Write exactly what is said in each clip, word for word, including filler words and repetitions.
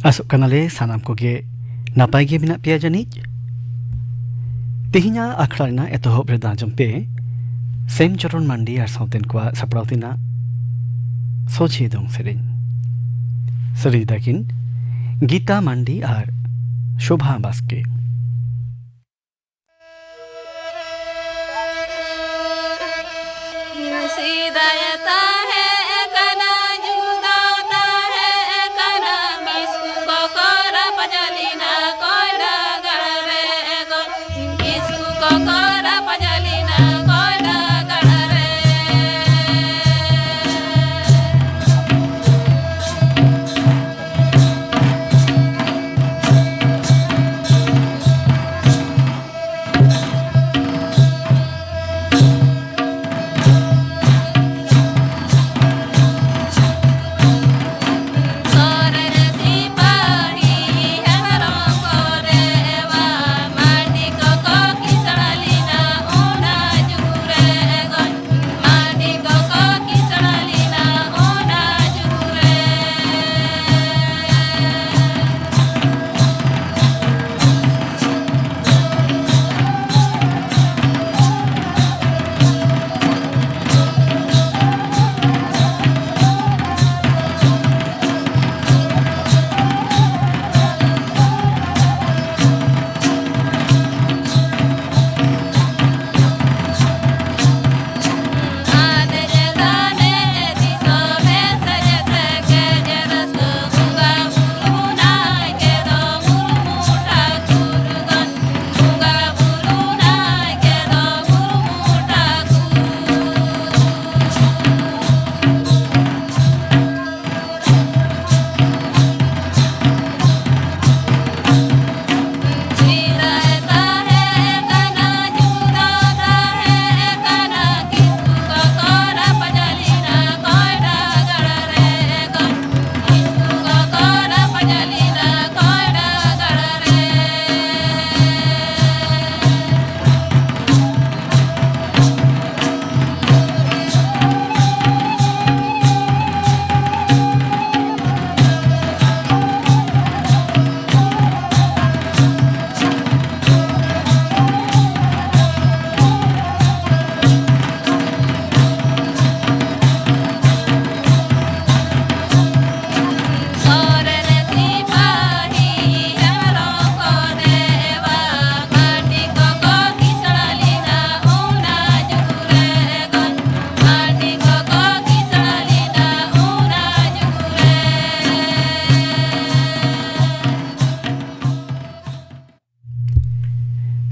ᱟᱥᱚᱜ ᱠᱟᱱᱟᱞᱮ ᱥᱟᱱᱟᱢ ᱠᱚᱜᱮ ᱱᱟᱯᱟᱭ ᱜᱮ ᱢᱮᱱᱟᱜ ᱯᱮᱭᱟ ᱡᱟᱹᱱᱤᱡ᱾ ᱛᱮᱦᱮᱧᱟᱜ ᱟᱠᱷᱲᱟ ᱨᱮᱱᱟᱜ ᱮᱛᱚᱦᱚᱵ ᱨᱮᱫᱚ ᱟᱸᱡᱚᱢ ᱯᱮ ᱥᱮᱢ ᱪᱚᱨᱚᱱ ᱢᱟᱱᱰᱤ ᱟᱨ ᱥᱟᱶᱛᱮᱱ ᱠᱚᱣᱟᱜ ᱥᱟᱯᱲᱟᱣ ᱛᱮᱱᱟᱜ ᱥᱚᱡᱷᱮ ᱫᱚᱝ ᱥᱮᱨᱮᱧ᱾ ᱥᱮᱨᱮᱧ ᱫᱟᱠᱤᱱ ᱜᱤᱛᱟ ᱢᱟᱱᱰᱤ ᱟᱨ ᱥᱳᱵᱷᱟ ᱵᱟᱥᱠᱮ᱾ ᱥᱮᱫᱟᱭ ᱛᱟᱦᱮᱸ ᱠᱟᱱᱟ, ᱡᱩᱫᱟᱹ ᱛᱟᱦᱮᱸ ᱠᱟᱱᱟ, ᱠᱤᱥᱠᱩ ᱠᱚᱠᱚ ᱨᱟᱯᱟᱡᱟᱞᱤᱱᱟ ᱠᱚᱭᱰᱟ ᱜᱟᱲ ᱨᱮ ᱜᱚ, ᱠᱤᱥᱠᱩ ᱠᱚᱠᱚ ᱨᱟᱯᱟᱡᱟᱞᱤᱱᱟ ᱠᱚᱭᱰᱟ ᱜᱟᱲ ᱨᱮ᱾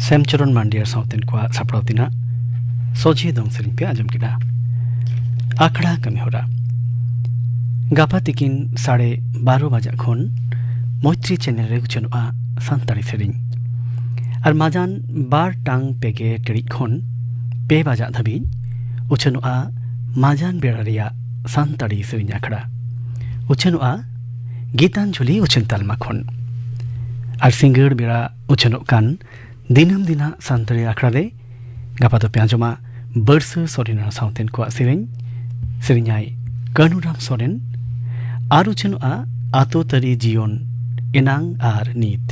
ᱥᱮᱢᱪᱚᱨᱚᱱ ᱢᱟᱱᱰᱤᱭᱟᱨ ᱥᱟᱶᱛᱮᱱ ᱠᱚᱣᱟᱜ ᱥᱟᱯᱲᱟᱣ ᱛᱮᱱᱟᱜ ᱥᱚᱡᱷᱮ ᱫᱚᱝ ᱥᱮᱨᱮᱧ ᱯᱮ ᱟᱸᱡᱚᱢ ᱠᱮᱫᱟ᱾ ᱟᱠᱷᱲᱟ ᱠᱟᱹᱢᱤᱦᱚᱨᱟ᱾ ᱜᱟᱯᱟ ᱛᱤᱠᱤᱱ ᱥᱟᱲᱮ ᱵᱟᱨᱚ ᱵᱟᱡᱟᱜ ᱠᱷᱚᱱ ᱢᱚᱭᱛᱨᱤ ᱪᱮᱱᱮᱞ ᱨᱮ ᱩᱪᱷᱟᱹᱱᱚᱜᱼᱟ ᱥᱟᱱᱛᱟᱲᱤ ᱥᱮᱨᱮᱧ᱾ ᱟᱨ ᱢᱟᱡᱟᱱ ᱵᱟᱨ ᱴᱟᱝ ᱯᱮᱜᱮ ᱴᱤᱲᱤᱡ ᱠᱷᱚᱱ ᱯᱮ ᱵᱟᱡᱟᱜ ᱫᱷᱟᱹᱵᱤᱡ ᱩᱪᱷᱟᱹᱱᱚᱜᱼᱟ ᱢᱟᱡᱟᱱ ᱵᱮᱲᱟ ᱨᱮᱭᱟᱜ ᱥᱟᱱᱛᱟᱲᱤ ᱥᱮᱨᱮᱧ ᱟᱠᱷᱲᱟ᱾ ᱩᱪᱷᱟᱹᱱᱚᱜᱼᱟ ᱜᱤᱛᱟᱧᱡᱚᱞᱤ ᱩᱪᱷᱟᱹᱱ ᱛᱟᱞᱢᱟ ᱠᱷᱚᱱ᱾ ᱟᱨ ᱥᱤᱸᱜᱟᱹᱲ ᱵᱮᱲᱟ ᱩᱪᱷᱟᱹᱱᱚᱜ ᱠᱟᱱ ᱫᱤᱱᱟᱹᱢ ᱫᱤᱱᱟᱜ ᱥᱟᱱᱛᱟᱲᱤ ᱟᱠᱷᱲᱟ ᱨᱮ ᱜᱟᱯᱟ ᱫᱚᱯᱮ ᱟᱸᱡᱚᱢᱟ ᱵᱟᱹᱨᱥᱟᱹ ᱥᱚᱨᱮᱱ ᱟᱨ ᱥᱟᱶᱛᱮᱱ ᱠᱚᱣᱟᱜ ᱥᱮᱨᱮᱧ᱾ ᱥᱮᱨᱮᱧᱟᱭ ᱠᱟᱹᱱᱩᱨᱟᱢ ᱥᱚᱨᱮᱱ᱾ ᱟᱨ ᱩᱪᱷᱟᱹᱱᱚᱜᱼᱟ ᱟᱛᱳ ᱛᱟᱹᱨᱤ ᱡᱤᱭᱚᱱ ᱮᱱᱟᱝ ᱟᱨ ᱱᱤᱛ᱾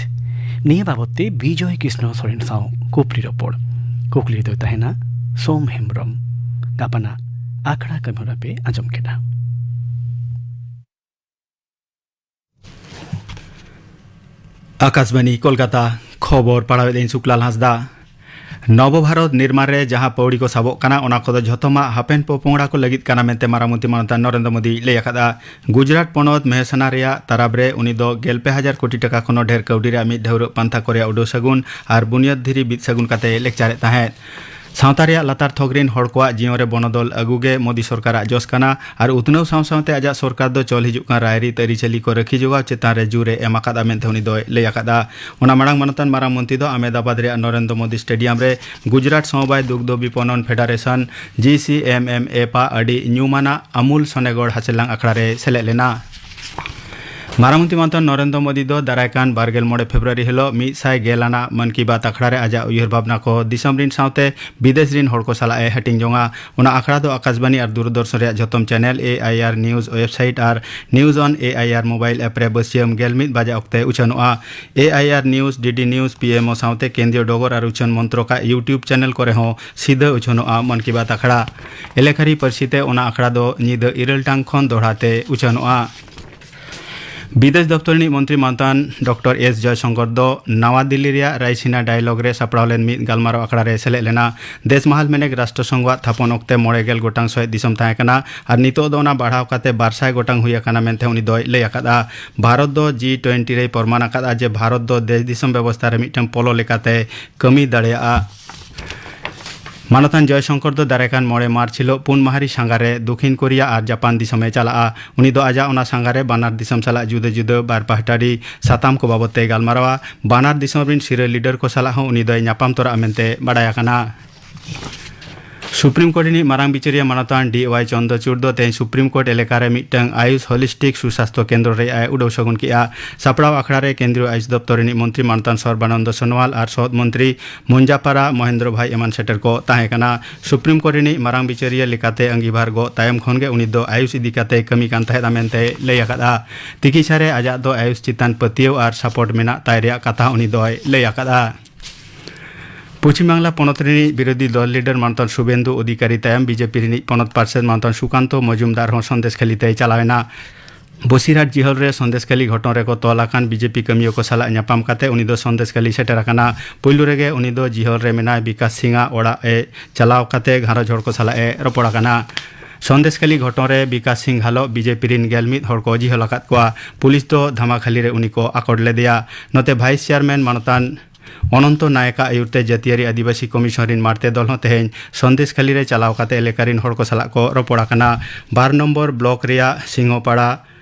ᱱᱤᱭᱟᱹ ᱵᱟᱵᱚᱫ ᱛᱮ ᱵᱤᱡᱚᱭ ᱠᱨᱤᱥᱱᱚ ᱥᱚᱨᱮᱱ ᱥᱟᱶ ᱠᱩᱯᱞᱤ ᱨᱚᱯᱚᱲ᱾ ᱠᱩᱠᱞᱤ ᱫᱚᱭ ᱛᱟᱦᱮᱱᱟ ᱥᱳᱢ ᱦᱮᱢᱵᱨᱚᱢ᱾ ᱜᱟᱯᱟᱱᱟᱜ ᱟᱠᱷᱲᱟ ᱠᱟᱹᱢᱤᱦᱚᱨᱟ ᱯᱮ ᱟᱸᱡᱚᱢ ᱠᱮᱫᱟ᱾ ᱟᱠᱟᱥᱵᱟᱱᱤ ᱠᱳᱞᱠᱟᱛᱟ, ᱠᱷᱚᱵᱚᱨ ᱯᱟᱲᱦᱟᱣᱮᱫ ᱟᱹᱧ ᱥᱩᱠᱞᱟᱞ ᱦᱟᱸᱥᱫᱟ᱾ ᱱᱚᱵᱚ ᱵᱷᱟᱨᱚᱛ ᱱᱤᱨᱢᱟᱬ ᱨᱮ ᱡᱟᱦᱟᱸ ᱯᱟᱹᱣᱲᱤ ᱠᱚ ᱥᱟᱵᱚᱜ ᱠᱟᱱᱟ, ᱚᱱᱟ ᱠᱚᱫᱚ ᱡᱷᱚᱛᱚᱢᱟᱜ ᱦᱟᱯᱮᱱ ᱯᱚᱯᱚᱝᱲᱟ ᱠᱚ ᱞᱟᱹᱜᱤᱫ ᱠᱟᱱᱟ ᱢᱮᱱᱛᱮ ᱢᱟᱨᱟᱝ ᱢᱚᱱᱛᱨᱤ ᱢᱟᱱᱚᱛᱟᱱ ᱱᱚᱨᱮᱱᱫᱨᱚ ᱢᱳᱫᱤᱭ ᱞᱟᱹᱭ ᱟᱠᱟᱫᱼᱟ᱾ ᱜᱩᱡᱽᱨᱟᱴ ᱯᱚᱱᱚᱛ ᱢᱮᱦᱥᱟᱱᱟ ᱨᱮᱭᱟᱜ ᱛᱟᱨᱟᱵ ᱨᱮ ᱩᱱᱤ ᱫᱚ ᱜᱮᱞ ᱯᱮ ᱦᱟᱡᱟᱨ ᱠᱳᱴᱤ ᱴᱟᱠᱟ ᱠᱷᱚᱱ ᱦᱚᱸ ᱰᱷᱮᱨ ᱠᱟᱹᱣᱰᱤ ᱨᱮᱭᱟᱜ ᱢᱤᱫ ᱰᱷᱟᱹᱣᱨᱟᱹᱜ ᱯᱟᱱᱛᱷᱟ ᱠᱚ ᱨᱮᱭᱟᱜ ᱩᱰᱟᱹᱣ ᱥᱟᱹᱜᱩᱱ ᱟᱨ ᱵᱩᱱᱤᱭᱟᱹᱫᱽ ᱫᱷᱤᱨᱤ ᱵᱤᱫ ᱥᱟᱹᱜᱩᱱ ᱠᱟᱛᱮ ᱞᱮᱠᱪᱟᱨᱮᱫ ᱛᱟᱦᱮᱸᱫ᱾ ᱥᱟᱶᱛᱟ ᱨᱮᱭᱟᱜ ᱞᱟᱛᱟᱨ ᱛᱷᱚᱠ ᱨᱤᱱ ᱦᱚᱲ ᱠᱚᱣᱟᱜ ᱡᱤᱭᱚᱱ ᱨᱮ ᱵᱚᱱᱚᱫᱚᱞ ᱟᱹᱜᱩ ᱜᱮ ᱢᱳᱫᱤ ᱥᱚᱨᱠᱟᱨᱟᱜ ᱡᱚᱥ ᱠᱟᱱᱟ ᱟᱨ ᱩᱛᱱᱟᱹᱣ ᱥᱟᱶ ᱥᱟᱶᱛᱮ ᱟᱡᱟᱜ ᱥᱚᱨᱠᱟᱨ ᱫᱚ ᱪᱚᱞ ᱦᱤᱡᱩᱜ ᱠᱟᱱ ᱨᱟᱭᱨᱤᱛ ᱟᱹᱨᱤᱪᱟᱹᱞᱤ ᱠᱚ ᱨᱟᱹᱠᱷᱤ ᱡᱚᱜᱟᱣ ᱪᱮᱛᱟᱱ ᱨᱮ ᱡᱳᱨ ᱮ ᱮᱢ ᱟᱠᱟᱫᱼᱟ ᱢᱮᱱᱛᱮ ᱩᱱᱤ ᱫᱚᱭ ᱞᱟᱹᱭ ᱟᱠᱟᱫᱼᱟ᱾ ᱚᱱᱟ ᱢᱟᱲᱟᱝ ᱢᱟᱱᱚᱛᱟᱱ ᱢᱟᱨᱟᱝ ᱢᱚᱱᱛᱨᱤ ᱫᱚ ᱟᱦᱢᱮᱫᱟᱵᱟᱫᱽ ᱨᱮᱭᱟᱜ ᱱᱚᱨᱮᱱᱫᱨᱚ ᱢᱳᱫᱤ ᱥᱴᱮᱰᱤᱭᱟᱢ ᱨᱮ ᱜᱩᱡᱽᱨᱟᱴ ᱥᱚᱢᱚᱵᱟᱭ ᱫᱩᱜᱽᱫᱷᱚ ᱵᱤᱯᱚᱱᱚᱱ ᱯᱷᱮᱰᱟᱨᱮᱥᱚᱱ, ᱡᱤ ᱥᱤ ᱮᱢ ᱮᱢ ᱮᱯᱷ ᱟᱜ ᱟᱹᱰᱤ ᱧᱩᱢᱟᱱᱟᱜ ᱟᱢᱩᱞ ᱥᱚᱱᱮᱜᱚᱲ ᱦᱟᱪᱮᱞᱟᱝ ᱟᱠᱷᱲᱟ ᱨᱮᱭ ᱥᱮᱞᱮᱫ ᱞᱮᱱᱟ᱾ ᱢᱟᱨᱟᱝ ᱢᱚᱱᱛᱨᱤ ᱢᱟᱱᱚᱛᱟᱱ ᱱᱚᱨᱮᱱᱫᱨᱚ ᱢᱳᱫᱤ ᱫᱚ ᱫᱟᱨᱟᱭ ᱠᱟᱱ ᱵᱟᱨ ᱜᱮᱞ ᱢᱚᱬᱮ ᱯᱷᱮᱵᱽᱨᱩᱣᱟᱨᱤ ᱦᱤᱞᱚᱜ ᱢᱤᱫ ᱥᱟᱭ ᱜᱮᱞ ᱟᱱᱟᱜ ᱢᱚᱱ ᱠᱤ ᱵᱟᱛ ᱟᱠᱷᱲᱟ ᱨᱮ ᱟᱡᱟᱜ ᱩᱭᱦᱟᱹᱨ ᱵᱷᱟᱵᱽᱱᱟ ᱠᱚ ᱫᱤᱥᱚᱢ ᱨᱤᱱ ᱥᱟᱶᱛᱮ ᱵᱤᱫᱮᱥ ᱨᱤᱱ ᱦᱚᱲ ᱠᱚ ᱥᱟᱞᱟᱜ ᱮ ᱦᱟᱹᱴᱤᱧ ᱡᱚᱝᱟ᱾ ᱚᱱᱟ ᱟᱠᱷᱲᱟ ᱫᱚ ᱟᱠᱟᱥᱵᱟᱱᱤ ᱟᱨ ᱫᱩᱨᱫᱚᱨᱥᱚᱱ ᱨᱮᱭᱟᱜ ᱡᱷᱚᱛᱚᱢ ᱪᱮᱱᱮᱞ, ᱮ ᱟᱭ ᱟᱨ ᱱᱤᱭᱩᱡᱽ ᱣᱮᱵᱽᱥᱟᱭᱤᱴ ᱟᱨ ᱱᱤᱭᱩᱡᱽ ᱚᱱ ᱮ ᱟᱭ ᱟᱨ ᱢᱳᱵᱟᱭᱤᱞ ᱮᱯ ᱨᱮ ᱵᱟᱹᱥᱭᱟᱹᱢ ᱜᱮᱞ ᱢᱤᱫ ᱵᱟᱡᱟ ᱚᱠᱛᱮ ᱩᱪᱷᱟᱹᱱᱚᱜᱼᱟ᱾ ᱮ ᱟᱭ ᱟᱨ ᱱᱤᱭᱩᱡᱽ, ᱰᱤ ᱰᱤ ᱱᱤᱭᱩᱡᱽ, ᱯᱤ ᱮᱢ ᱳ ᱥᱟᱶᱛᱮ ᱠᱮᱱᱫᱨᱤᱭᱚ ᱰᱚᱜᱚᱨ ᱟᱨ ᱩᱪᱷᱟᱹᱱ ᱢᱚᱱᱛᱨᱚᱠ ᱟᱜ YouTube ᱪᱮᱱᱮᱞ ᱠᱚᱨᱮ ᱦᱚᱸ ᱥᱤᱫᱷᱟᱹ ᱩᱪᱷᱟᱹᱱᱚᱜᱼᱟ ᱢᱚᱱ ᱠᱤ ᱵᱟᱛ ᱟᱠᱷᱲᱟ᱾ ᱮᱞᱮᱠᱷᱟᱨᱤ ᱯᱟᱹᱨᱥᱤ ᱛᱮ ᱚᱱᱟ ᱟᱠᱷᱲᱟ ᱫᱚ ᱧᱤᱫᱟᱹ ᱤᱨᱟᱹᱞ ᱴᱟᱲᱟᱝ ᱠᱷᱚᱱ ᱫᱚᱦᱲᱟ ᱛᱮ ᱩᱪᱷᱟᱹᱱᱚᱜᱼᱟ᱾ ᱵᱤᱫᱮᱥ ᱫᱚᱯᱛᱚᱨ ᱨᱤᱱᱤᱡ ᱢᱚᱱᱛᱨᱤ ᱢᱟᱱᱚᱛᱟᱱ ᱰᱚᱠᱴᱚᱨ ᱮᱥ ᱡᱚᱭᱥᱚᱝᱠᱚᱨ ᱫᱚ ᱱᱟᱣᱟ ᱫᱤᱞᱞᱤ ᱨᱮᱭᱟᱜ ᱨᱟᱭᱥᱤᱱᱟ ᱰᱟᱭᱞᱚᱜᱽ ᱨᱮ ᱥᱟᱯᱲᱟᱣ ᱞᱮᱱ ᱢᱤᱫ ᱜᱟᱞᱢᱟᱨᱟᱣ ᱟᱠᱷᱲᱟ ᱨᱮ ᱥᱮᱞᱮᱫ ᱞᱮᱱᱟ᱾ ᱫᱮᱥ ᱢᱟᱦᱟᱞ ᱢᱮᱱᱮᱠ ᱨᱟᱥᱴᱨᱚ ᱥᱚᱝᱜᱷᱚᱣᱟᱜ ᱛᱷᱟᱯᱚᱱ ᱚᱠᱛᱮ ᱢᱚᱬᱮ ᱜᱮᱞ ᱜᱚᱴᱟᱝ ᱥᱚᱦᱮᱫ ᱫᱤᱥᱚᱢ ᱛᱟᱦᱮᱸ ᱠᱟᱱᱟ ᱟᱨ ᱱᱤᱛᱚᱜ ᱫᱚ ᱚᱱᱟ ᱵᱟᱲᱦᱟᱣ ᱠᱟᱛᱮ ᱵᱟᱨ ᱥᱟᱭ ᱜᱚᱴᱟᱝ ᱦᱩᱭ ᱟᱠᱟᱱᱟ ᱢᱮᱱᱛᱮ ᱩᱱᱤ ᱫᱚᱭ ᱞᱟᱹᱭ ᱟᱠᱟᱫᱼᱟ᱾ ᱵᱷᱟᱨᱚᱛ ᱫᱚ ᱡᱤ ᱴᱩᱭᱮᱱᱴᱤ ᱨᱮᱭ ᱯᱚᱨᱢᱟᱱ ᱟᱠᱟᱫᱼᱟ ᱡᱮ ᱵᱷᱟᱨᱚᱛ ᱫᱚ ᱫᱮᱥ ᱫᱤᱥᱚᱢ ᱵᱮᱵᱚᱥᱛᱷᱟ ᱨᱮ ᱢᱤᱫᱴᱟᱝ ᱯᱚᱞᱚ ᱞᱮᱠᱟᱛᱮ ᱠᱟᱹᱢᱤ ᱫᱟᱲᱮᱭᱟᱜᱼᱟ᱾ ᱢᱟᱱᱚᱛᱟᱱ ᱡᱚᱭᱥᱚᱝᱠᱚᱨ ᱫᱚ ᱫᱟᱨᱟᱭ ᱠᱟᱱ ᱢᱚᱬᱮ ᱢᱟᱨᱪ ᱦᱤᱞᱚᱜ ᱯᱩᱱ ᱢᱟᱦᱟᱨᱤ ᱥᱟᱸᱜᱷᱟᱨ ᱨᱮ ᱫᱚᱠᱷᱤᱱ ᱠᱳᱨᱤᱭᱟ ᱟᱨ ᱡᱟᱯᱟᱱ ᱫᱤᱥᱚᱢ ᱮ ᱪᱟᱞᱟᱜᱼᱟ᱾ ᱩᱱᱤ ᱫᱚ ᱟᱡᱟᱜ ᱚᱱᱟ ᱥᱟᱸᱜᱷᱟᱨ ᱨᱮ ᱵᱟᱱᱟᱨ ᱫᱤᱥᱚᱢ ᱥᱟᱞᱟᱜ ᱡᱩᱫᱟᱹ ᱡᱩᱫᱟᱹ ᱵᱟᱨ ᱯᱟᱦᱴᱟᱨᱤ ᱥᱟᱛᱟᱢ ᱠᱚ ᱵᱟᱵᱚᱫ ᱛᱮᱭ ᱜᱟᱞᱢᱟᱨᱟᱣᱟ᱾ ᱵᱟᱱᱟᱨ ᱫᱤᱥᱚᱢ ᱨᱤᱱ ᱥᱤᱨᱟᱹ ᱞᱤᱰᱟᱨ ᱠᱚ ᱥᱟᱞᱟᱜ ᱦᱚᱸ ᱩᱱᱤ ᱫᱚᱭ ᱧᱟᱯᱟᱢ ᱛᱚᱨᱟᱜᱼᱟ ᱢᱮᱱᱛᱮ ᱵᱟᱰᱟᱭ ᱟᱠᱟᱱᱟ᱾ ᱥᱩᱯᱨᱤᱢ ᱠᱳᱨᱴ ᱨᱤᱱᱤᱡ ᱢᱟᱨᱟᱝ ᱵᱤᱪᱟᱹᱨᱤᱭᱟᱹ ᱢᱟᱱᱚᱛᱟᱱ ᱰᱤ ᱣᱟᱭ ᱪᱚᱱᱫᱨᱚᱪᱩᱰ ᱫᱚ ᱛᱮᱦᱮᱧ ᱥᱩᱯᱨᱤᱢ ᱠᱳᱨᱴ ᱮᱞᱟᱠᱟ ᱨᱮ ᱢᱤᱫᱴᱟᱝ ᱟᱭᱩᱥ ᱦᱚᱞᱤᱥᱴᱤᱠ ᱥᱩᱥᱟᱥᱛᱷᱚ ᱠᱮᱱᱫᱨᱚ ᱨᱮᱭᱟᱜ ᱮ ᱩᱰᱟᱹᱣ ᱥᱟᱹᱜᱩᱱ ᱠᱮᱫᱼᱟ᱾ ᱥᱟᱯᱲᱟᱣ ᱟᱠᱷᱲᱟ ᱨᱮ ᱠᱮᱱᱫᱨᱤᱭᱚ ᱟᱭᱩᱥ ᱫᱚᱯᱛᱚᱨ ᱨᱤᱱᱤᱡ ᱢᱚᱱᱛᱨᱤ ᱢᱟᱱᱚᱛᱟᱱ ᱥᱚᱨᱵᱟᱱᱚᱱᱫᱚ ᱥᱳᱱᱳᱣᱟᱞ ᱟᱨ ᱥᱚᱦᱚᱫ ᱢᱚᱱᱛᱨᱤ ᱢᱩᱧᱡᱟᱯᱟᱨᱟ ᱢᱚᱦᱮᱱᱫᱨᱚ ᱵᱷᱟᱭ ᱮᱢᱟᱱ ᱥᱮᱴᱮᱨ ᱠᱚ ᱛᱟᱦᱮᱸ ᱠᱟᱱᱟ᱾ ᱥᱩᱯᱨᱤᱢ ᱠᱳᱨᱴ ᱨᱤᱱᱤᱡ ᱢᱟᱨᱟᱝ ᱵᱤᱪᱟᱹᱨᱤᱭᱟᱹ ᱞᱮᱠᱟᱛᱮ ᱟᱺᱜᱤᱵᱷᱟᱨ ᱜᱚᱜ ᱛᱟᱭᱚᱢ ᱠᱷᱚᱱ ᱜᱮ ᱩᱱᱤ ᱫᱚ ᱟᱭᱩᱥ ᱤᱫᱤ ᱠᱟᱛᱮ ᱠᱟᱹᱢᱤ ᱠᱟᱱ ᱛᱟᱦᱮᱸᱫᱼᱟ ᱢᱮᱱᱛᱮ ᱞᱟᱹᱭ ᱟᱠᱟᱫᱼᱟ᱾ ᱛᱤᱠᱤᱪᱷᱟ ᱨᱮ ᱟᱡᱟᱜ ᱫᱚ ᱟᱭᱩᱥ ᱪᱮᱛᱟᱱ ᱯᱟᱹᱛᱭᱟᱹᱣ ᱟᱨ ᱥᱟᱯᱳᱨᱴ ᱢᱮᱱᱟᱜ ᱛᱟᱭ ᱨᱮᱭᱟᱜ ᱠᱟᱛᱷᱟ ᱩᱱᱤ ᱫᱚᱭ ᱞᱟᱹᱭ ᱟᱠᱟᱫᱼᱟ᱾ ᱯᱚᱪᱷᱤᱢ ᱵᱟᱝᱞᱟ ᱯᱚᱱᱚᱛ ᱨᱤᱱᱤᱡ ᱵᱤᱨᱳᱫᱷᱤ ᱫᱚᱞ ᱞᱤᱰᱟᱨ ᱢᱟᱱᱚᱛᱟᱱ ᱥᱩᱵᱮᱱᱫᱩ ᱚᱫᱷᱤᱠᱟᱨᱤ ᱛᱟᱭᱚᱢ ᱵᱤᱡᱮᱯᱤ ᱨᱤᱱᱤᱡ ᱯᱚᱱᱚᱛ ᱯᱟᱨᱥᱮᱛ ᱢᱟᱱᱚᱛᱟᱱ ᱥᱩᱠᱟᱱᱛᱚ ᱢᱚᱡᱩᱢᱫᱟᱨ ᱦᱚᱸ ᱥᱚᱱᱫᱮᱥᱠᱷᱟᱞᱤ ᱛᱮᱭ ᱪᱟᱞᱟᱣ ᱮᱱᱟ᱾ ᱵᱚᱥᱤᱨᱦᱟᱴ ᱡᱤᱦᱚᱞ ᱨᱮ ᱥᱚᱱᱫᱮᱥᱠᱷᱟᱞᱤ ᱜᱷᱚᱴᱚᱱ ᱨᱮᱠᱚ ᱛᱚᱞ ᱟᱠᱟᱱ ᱵᱤᱡᱮᱯᱤ ᱠᱟᱹᱢᱤᱭᱟᱹ ᱠᱚ ᱥᱟᱞᱟᱜ ᱧᱟᱯᱟᱢ ᱠᱟᱛᱮ ᱩᱱᱤ ᱫᱚ ᱥᱚᱱᱫᱮᱥᱠᱷᱟᱞᱤ ᱥᱮᱴᱮᱨ ᱟᱠᱟᱱᱟ᱾ ᱯᱩᱭᱞᱩ ᱨᱮᱜᱮ ᱩᱱᱤ ᱫᱚ ᱡᱤᱦᱚᱞ ᱨᱮ ᱢᱮᱱᱟᱭ ᱵᱤᱠᱟᱥ ᱥᱤᱝ ᱟᱜ ᱚᱲᱟᱜ ᱮ ᱪᱟᱞᱟᱣ ᱠᱟᱛᱮ ᱜᱷᱟᱨᱚᱸᱡᱽ ᱦᱚᱲ ᱠᱚ ᱥᱟᱞᱟᱜ ᱮ ᱨᱚᱯᱚᱲ ᱟᱠᱟᱱᱟ᱾ ᱥᱚᱱᱫᱮᱥᱠᱷᱟᱞᱤ ᱜᱷᱚᱴᱚᱱ ᱨᱮ ᱵᱤᱠᱟᱥ ᱥᱤᱝ ᱜᱷᱟᱞᱚᱜ ᱵᱤᱡᱮᱯᱤ ᱨᱤᱱ ᱜᱮᱞ ᱢᱤᱫ ᱦᱚᱲ ᱠᱚ ᱡᱤᱦᱚᱞ ᱟᱠᱟᱫ ᱠᱚᱣᱟ᱾ ᱯᱩᱞᱤᱥ ᱫᱚ ᱫᱷᱟᱢᱟᱠᱷᱟᱞᱤ ᱨᱮ ᱩᱱᱤ ᱠᱚ ᱟᱠᱚᱴ ᱞᱮᱫᱮᱭᱟ᱾ ᱱᱚᱛᱮ ᱵᱷᱟᱭᱤᱥ ᱪᱮᱭᱟᱨᱢᱮᱱ ᱢᱟᱱᱚᱛᱟᱱ ᱚᱱᱚᱱᱛᱚ ᱱᱟᱭᱮᱠ ᱟᱜ ᱟᱹᱭᱩᱨ ᱛᱮ ᱡᱟᱹᱛᱤᱭᱟᱹᱨᱤ ᱟᱹᱫᱤᱵᱟᱹᱥᱤ ᱠᱚᱢᱤᱥᱚᱱ ᱨᱤᱱ ᱢᱟᱬᱛᱮ ᱫᱚᱞ ᱦᱚᱸ ᱛᱮᱦᱮᱧ ᱥᱚᱱᱫᱮᱥᱠᱷᱟᱞᱤ ᱨᱮ ᱪᱟᱞᱟᱣ ᱠᱟᱛᱮ ᱮᱞᱟᱠᱟ ᱨᱤᱱ ᱦᱚᱲ ᱠᱚ ᱥᱟᱞᱟᱜ ᱠᱚ ᱨᱚᱯᱚᱲ ᱟᱠᱟᱱᱟ᱾ ᱵᱟᱨ ᱱᱚᱢᱵᱚᱨ ᱵᱞᱚᱠ ᱨᱮᱭᱟᱜ ᱥᱤᱝᱦᱚᱯᱟᱲᱟ,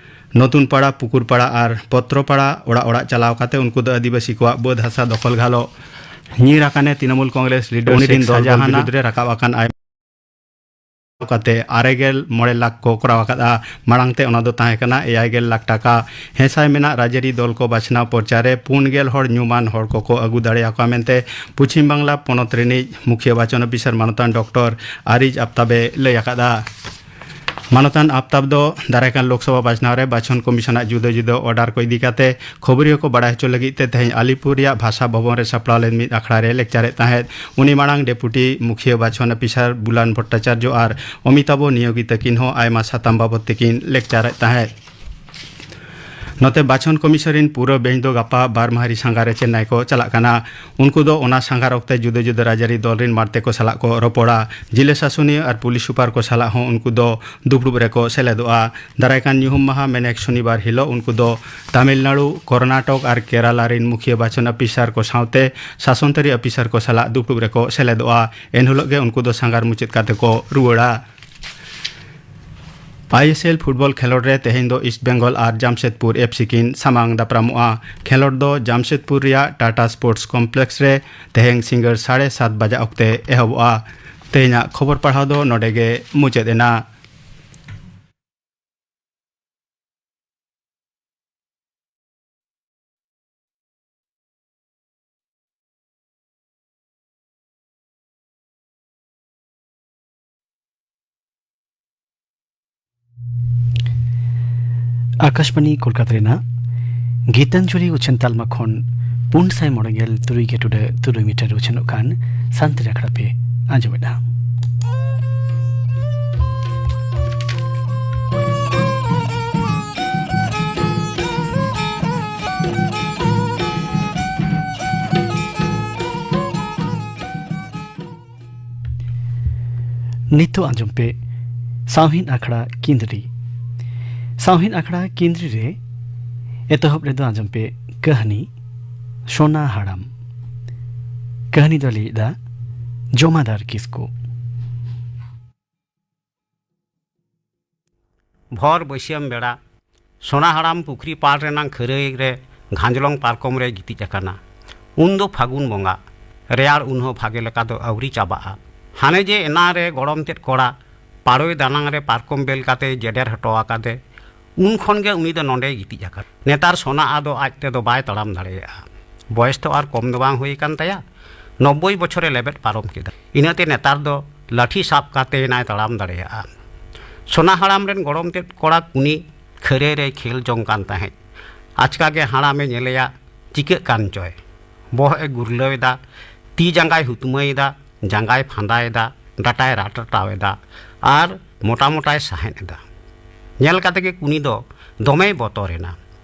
ᱱᱚᱛᱩᱱᱯᱟᱲᱟ, ᱯᱩᱠᱩᱨᱯᱟᱲᱟ ᱟᱨ ᱯᱚᱛᱨᱚᱯᱟᱲᱟ ᱚᱲᱟᱜ ᱚᱲᱟᱜ ᱪᱟᱞᱟᱣ ᱠᱟᱛᱮ ᱩᱱᱠᱩ ᱫᱚ ᱟᱹᱫᱤᱵᱟᱹᱥᱤ ᱠᱚᱣᱟᱜ ᱵᱟᱹᱫᱽ ᱦᱟᱥᱟ ᱫᱚᱠᱷᱚᱞ ᱜᱷᱟᱞᱚ ᱧᱤᱨ ᱟᱠᱟᱱᱮ ᱛᱨᱤᱱᱚᱢᱩᱞ ᱠᱚᱝᱜᱨᱮᱥ ᱞᱤᱰᱟᱨ ᱩᱱᱤ ᱨᱤᱱ ᱥᱮᱠ ᱫᱚᱞ ᱥᱟᱦᱟᱡᱟᱦᱟᱱᱟᱜ ᱵᱤᱨᱩᱫᱽ ᱨᱮ ᱨᱟᱠᱟᱵ ᱟᱠᱟᱱ ᱟᱭᱢᱟ ᱠᱟᱛᱮ ᱟᱨᱮ ᱜᱮᱞ ᱢᱚᱬᱮ ᱞᱟᱠᱷ ᱠᱚ ᱠᱚᱨᱟᱣ ᱟᱠᱟᱫᱼᱟ᱾ ᱢᱟᱲᱟᱝ ᱛᱮ ᱚᱱᱟ ᱫᱚ ᱛᱟᱦᱮᱸ ᱠᱟᱱᱟ ᱮᱭᱟᱭ ᱜᱮᱞ ᱞᱟᱠᱷ ᱴᱟᱠᱟ᱾ ᱦᱮᱸᱥᱟᱭ ᱢᱮᱱᱟᱜ ᱨᱟᱡᱽᱟᱹᱨᱤ ᱫᱚᱞ ᱠᱚ ᱵᱟᱪᱷᱱᱟᱣ ᱯᱚᱨᱪᱟ ᱨᱮ ᱯᱩᱱ ᱜᱮᱞ ᱦᱚᱲ ᱧᱩᱢᱟᱱ ᱦᱚᱲ ᱠᱚᱠᱚ ᱟᱹᱜᱩ ᱫᱟᱲᱮᱭᱟᱠᱚᱣᱟ ᱢᱮᱱᱛᱮ ᱯᱚᱪᱷᱤᱢ ᱵᱟᱝᱞᱟ ᱯᱚᱱᱚᱛ ᱨᱤᱱᱤᱡ ᱢᱩᱠᱷᱤᱭᱟᱹ ᱵᱟᱪᱚᱱ ᱚᱯᱷᱤᱥᱟᱨ ᱢᱟᱱᱚᱛᱟᱱ ᱰᱚᱠᱴᱚᱨ ᱟᱨᱤᱡ ᱟᱯᱛᱟᱵᱮ ᱞᱟᱹᱭ ᱟᱠᱟᱫᱼᱟ᱾ ᱢᱟᱱᱚᱛᱟᱱ ᱟᱯᱛᱟᱵ ᱫᱚ ᱫᱟᱨᱟᱭ ᱠᱟᱱ ᱞᱳᱠᱥᱚᱵᱷᱟ ᱵᱟᱪᱷᱱᱟᱣ ᱨᱮ ᱵᱟᱪᱷᱚᱱ ᱠᱚᱢᱤᱥᱚᱱᱟᱜ ᱡᱩᱫᱟᱹ ᱡᱩᱫᱟᱹ ᱚᱨᱰᱟᱨ ᱠᱚ ᱤᱫᱤ ᱠᱟᱛᱮ ᱠᱷᱚᱵᱚᱨᱤᱭᱟᱹ ᱠᱚ ᱵᱟᱲᱟᱭ ᱦᱚᱪᱚ ᱞᱟᱹᱜᱤᱫ ᱛᱮ ᱛᱮᱦᱮᱧ ᱟᱞᱤᱯᱩᱨ ᱨᱮᱭᱟᱜ ᱵᱷᱟᱥᱟ ᱵᱷᱚᱵᱚᱱ ᱨᱮ ᱥᱟᱯᱲᱟᱣ ᱞᱮᱱ ᱢᱤᱫ ᱟᱠᱷᱲᱟ ᱨᱮ ᱞᱮᱠᱪᱟᱨᱮᱫ ᱛᱟᱦᱮᱸᱫ᱾ ᱩᱱᱤ ᱢᱟᱲᱟᱝ ᱰᱮᱯᱩᱴᱤ ᱢᱩᱠᱷᱤᱭᱟᱹ ᱵᱟᱪᱷᱚᱱ ᱚᱯᱷᱤᱥᱟᱨ ᱵᱩᱞᱟᱱ ᱵᱷᱚᱴᱴᱟᱪᱟᱨᱡᱚ ᱟᱨ ᱚᱢᱤᱛᱟᱵᱷᱚ ᱱᱤᱭᱳᱜᱤ ᱛᱟᱹᱠᱤᱱ ᱦᱚᱸ ᱟᱭᱢᱟ ᱥᱟᱛᱟᱢ ᱵᱟᱵᱚᱛ ᱛᱮᱠᱤᱱ ᱞᱮᱠᱪᱟᱨᱮᱫ ᱛᱟᱦᱮᱸᱫ᱾ ᱱᱚᱛᱮ ᱵᱟᱪᱷᱚᱱ ᱠᱚᱢᱤᱥᱚᱱ ᱨᱤᱱ ᱯᱩᱨᱟᱹ ᱵᱮᱧᱪ ᱫᱚ ᱜᱟᱯᱟ ᱵᱟᱨ ᱢᱟᱦᱟᱨᱤ ᱥᱟᱸᱜᱷᱟᱨ ᱨᱮ ᱪᱮᱱᱱᱟᱭ ᱠᱚ ᱪᱟᱞᱟᱜ ᱠᱟᱱᱟ᱾ ᱩᱱᱠᱩ ᱫᱚ ᱚᱱᱟ ᱥᱟᱸᱜᱷᱟᱨ ᱚᱠᱛᱮ ᱡᱩᱫᱟᱹ ᱡᱩᱫᱟᱹ ᱨᱟᱡᱽᱟᱹᱨᱤ ᱫᱚᱞ ᱨᱤᱱ ᱢᱟᱬᱛᱮ ᱠᱚ ᱥᱟᱞᱟᱜ ᱠᱚ ᱨᱚᱯᱚᱲᱟ᱾ ᱡᱤᱞᱟᱹ ᱥᱟᱥᱚᱱᱤᱭᱟᱹ ᱟᱨ ᱯᱩᱞᱤᱥ ᱥᱩᱯᱟᱨ ᱠᱚ ᱥᱟᱞᱟᱜ ᱦᱚᱸ ᱩᱱᱠᱩ ᱫᱚ ᱫᱩᱯᱲᱩᱵ ᱨᱮᱠᱚ ᱥᱮᱞᱮᱫᱚᱜᱼᱟ᱾ ᱫᱟᱨᱟᱭ ᱠᱟᱱ ᱧᱩᱦᱩᱢ ᱢᱟᱦᱟ ᱢᱮᱱᱮᱠ ᱥᱚᱱᱤᱵᱟᱨ ᱦᱤᱞᱚᱜ ᱩᱱᱠᱩ ᱫᱚ ᱛᱟᱢᱤᱞᱱᱟᱲᱩ, ᱠᱚᱨᱱᱟᱴᱚᱠ ᱟᱨ ᱠᱮᱨᱟᱞᱟ ᱨᱤᱱ ᱢᱩᱠᱷᱤᱭᱟᱹ ᱵᱟᱪᱷᱚᱱ ᱟᱹᱯᱤᱥᱟᱨ ᱠᱚ ᱥᱟᱶᱛᱮ ᱥᱟᱥᱚᱱᱛᱟᱹᱨᱤ ᱟᱹᱯᱤᱥᱟᱨ ᱠᱚ ᱥᱟᱞᱟᱜ ᱫᱩᱯᱲᱩᱵ ᱨᱮᱠᱚ ᱥᱮᱞᱮᱫᱚᱜᱼᱟ᱾ ᱮᱱᱦᱤᱞᱚᱜ ᱜᱮ ᱩᱱᱠᱩ ᱫᱚ ᱥᱟᱸᱜᱷᱟᱨ ᱢᱩᱪᱟᱹᱫ ᱠᱟᱛᱮ ᱠᱚ ᱨᱩᱣᱟᱹᱲᱟ᱾ ᱟᱭ ᱮᱥ ᱮᱞ ᱯᱷᱩᱴᱵᱚᱞ ᱠᱷᱮᱞᱚᱸᱰ ᱨᱮ ᱛᱮᱦᱮᱧ ᱫᱚ ᱤᱥᱴ ᱵᱮᱝᱜᱚᱞ ᱟᱨ ᱡᱟᱢᱥᱮᱫᱽᱯᱩᱨ ᱮᱯᱷ ᱥᱤ ᱠᱤᱱ ᱥᱟᱢᱟᱝ ᱫᱟᱯᱨᱟᱢᱚᱜᱼᱟ᱾ ᱠᱷᱮᱞᱚᱸᱰ ᱫᱚ ᱡᱟᱢᱥᱮᱫᱽᱯᱩᱨ ᱨᱮᱭᱟᱜ ᱴᱟᱴᱟ ᱥᱯᱳᱨᱴᱥ ᱠᱚᱢᱯᱞᱮᱠᱥ ᱨᱮ ᱛᱮᱦᱮᱧ ᱥᱤᱸᱜᱟᱹᱲ ᱥᱟᱲᱮ ᱥᱟᱛ ᱵᱟᱡᱟᱜ ᱚᱠᱛᱮ ᱮᱦᱚᱵᱚᱜᱼᱟ᱾ ᱛᱮᱦᱮᱧᱟᱜ ᱠᱷᱚᱵᱚᱨ ᱯᱟᱲᱦᱟᱣ ᱫᱚ ᱱᱚᱰᱮ ᱜᱮ ᱢᱩᱪᱟᱹᱫ ᱮᱱᱟ᱾ ᱟᱠᱟᱥᱵᱟᱱᱤ ᱠᱳᱞᱠᱟᱛᱟ ᱨᱮᱱᱟᱜ ᱜᱤᱛᱟᱧᱡᱚᱞᱤ ᱩᱪᱷᱟᱹᱱ ᱛᱟᱞᱢᱟ ᱠᱷᱚᱱ ᱯᱩᱱ ᱥᱟᱭ ᱢᱚᱬᱮ ᱜᱮᱞ ᱛᱩᱨᱩᱭ ᱜᱮ ᱴᱩᱰᱟᱹᱜ ᱛᱩᱨᱩᱭ ᱢᱤᱴᱟᱨ ᱩᱪᱷᱟᱹᱱᱚᱜ ᱠᱟᱱ ᱥᱟᱱᱛᱟᱲᱤ ᱟᱠᱷᱲᱟ ᱯᱮ ᱟᱸᱡᱚᱢᱮᱫᱼᱟ᱾ ᱱᱤᱛᱚᱜ ᱟᱸᱡᱚᱢ ᱯᱮ ᱥᱟᱶᱦᱮᱫ ᱟᱠᱷᱲᱟ ᱠᱤᱸᱫᱽᱨᱤ᱾ ᱥᱟᱶᱦᱮᱫ ᱟᱠᱷᱲᱟ ᱠᱤᱸᱫᱽᱨᱤ ᱨᱮ ᱮᱛᱚᱦᱚᱵ ᱨᱮᱫᱚ ᱟᱸᱡᱚᱢ ᱯᱮ ᱠᱟᱹᱦᱱᱤ ᱥᱳᱱᱟ ᱦᱟᱲᱟᱢ᱾ ᱠᱟᱹᱦᱱᱤ ᱫᱚ ᱞᱟᱹᱭᱮᱫᱟ ᱡᱚᱢᱟᱫᱟᱨ ᱠᱤᱥᱠᱩ᱾ ᱵᱷᱚᱨ ᱵᱟᱹᱥᱭᱟᱹᱢ ᱵᱮᱲᱟ ᱥᱳᱱᱟ ᱦᱟᱲᱟᱢ ᱯᱩᱠᱷᱨᱤ ᱯᱟᱲ ᱨᱮᱱᱟᱝ ᱠᱷᱟᱹᱨᱟᱹᱭ ᱨᱮ ᱜᱷᱟᱸᱡᱽᱞᱚᱝ ᱯᱟᱨᱠᱚᱢ ᱨᱮ ᱜᱤᱛᱤᱡ ᱟᱠᱟᱱᱟ᱾ ᱩᱱ ᱫᱚ ᱯᱷᱟᱹᱜᱩᱱ ᱵᱚᱸᱜᱟ᱾ ᱨᱮᱭᱟᱲ ᱩᱱ ᱦᱚᱸ ᱵᱷᱟᱜᱮ ᱞᱮᱠᱟ ᱫᱚ ᱟᱹᱣᱨᱤ ᱪᱟᱵᱟᱜᱼᱟ᱾ ᱦᱟᱱᱮ ᱡᱮ ᱮᱱᱟ ᱨᱮ ᱜᱚᱲᱚᱢ ᱛᱮᱫ ᱠᱚᱲᱟ ᱯᱟᱲᱳᱭ ᱫᱟᱱᱟᱝ ᱨᱮ ᱯᱟᱨᱠᱚᱢ ᱵᱮᱞ ᱠᱟᱛᱮ ᱡᱮᱰᱮᱨ ᱦᱚᱴᱚ ᱟᱠᱟᱫᱮ, ᱩᱱ ᱠᱷᱚᱱ ᱜᱮ ᱩᱱᱤ ᱫᱚ ᱱᱚᱰᱮᱭ ᱜᱤᱛᱤᱡ ᱟᱠᱟᱱᱟ᱾ ᱱᱮᱛᱟᱨ ᱥᱳᱱᱟ ᱟᱫᱚ ᱟᱡ ᱛᱮᱫᱚ ᱵᱟᱭ ᱛᱟᱲᱟᱢ ᱫᱟᱲᱮᱭᱟᱜᱼᱟ᱾ ᱵᱚᱭᱮᱥ ᱛᱚ ᱟᱨ ᱠᱚᱢ ᱫᱚ ᱵᱟᱝ ᱦᱩᱭ ᱟᱠᱟᱱ ᱛᱟᱭᱟ᱾ ᱱᱚᱵᱵᱳᱭ ᱵᱚᱪᱷᱚᱨᱮ ᱞᱮᱵᱮᱫ ᱯᱟᱨᱚᱢ ᱠᱮᱫᱟ᱾ ᱤᱱᱟᱹᱛᱮ ᱱᱮᱛᱟᱨ ᱫᱚ ᱞᱟᱹᱴᱷᱤ ᱥᱟᱵ ᱠᱟᱛᱮ ᱮᱱᱟᱭ ᱛᱟᱲᱟᱢ ᱫᱟᱲᱮᱭᱟᱜᱼᱟ᱾ ᱥᱳᱱᱟ ᱦᱟᱲᱟᱢ ᱨᱮᱱ ᱜᱚᱲᱚᱢ ᱛᱮᱫ ᱠᱚᱲᱟ ᱠᱩᱱᱤ ᱠᱷᱟᱹᱨᱟᱹᱭ ᱨᱮᱭ ᱠᱷᱮᱞ ᱡᱚᱝ ᱠᱟᱱ ᱛᱟᱦᱮᱸᱫ᱾ ᱟᱪᱠᱟ ᱜᱮ ᱦᱟᱲᱟᱢᱮ ᱧᱮᱞᱮᱭᱟ, ᱪᱤᱠᱟᱹᱜ ᱠᱟᱱ ᱪᱚᱭ᱾ ᱵᱚᱦᱚᱜ ᱮ ᱜᱩᱨᱞᱟᱹᱣ ᱮᱫᱟ, ᱛᱤ ᱡᱟᱸᱜᱟᱭ ᱦᱩᱛᱢᱟᱹᱭ ᱮᱫᱟ, ᱡᱟᱸᱜᱟᱭ ᱯᱷᱟᱸᱫᱟ ᱮᱫᱟ, ᱰᱟᱴᱟᱭ ᱨᱟᱴ ᱨᱟᱴᱟᱣ ᱮᱫᱟ ᱟᱨ ᱢᱚᱴᱟ ᱢᱚᱴᱟᱭ ᱥᱟᱦᱮᱫ ᱮᱫᱟ᱾ ᱧᱮᱞ ᱠᱟᱛᱮ ᱜᱮ ᱠᱩᱱᱤ ᱫᱚ ᱫᱚᱢᱮᱭ ᱵᱚᱛᱚᱨ ᱮᱱᱟ᱾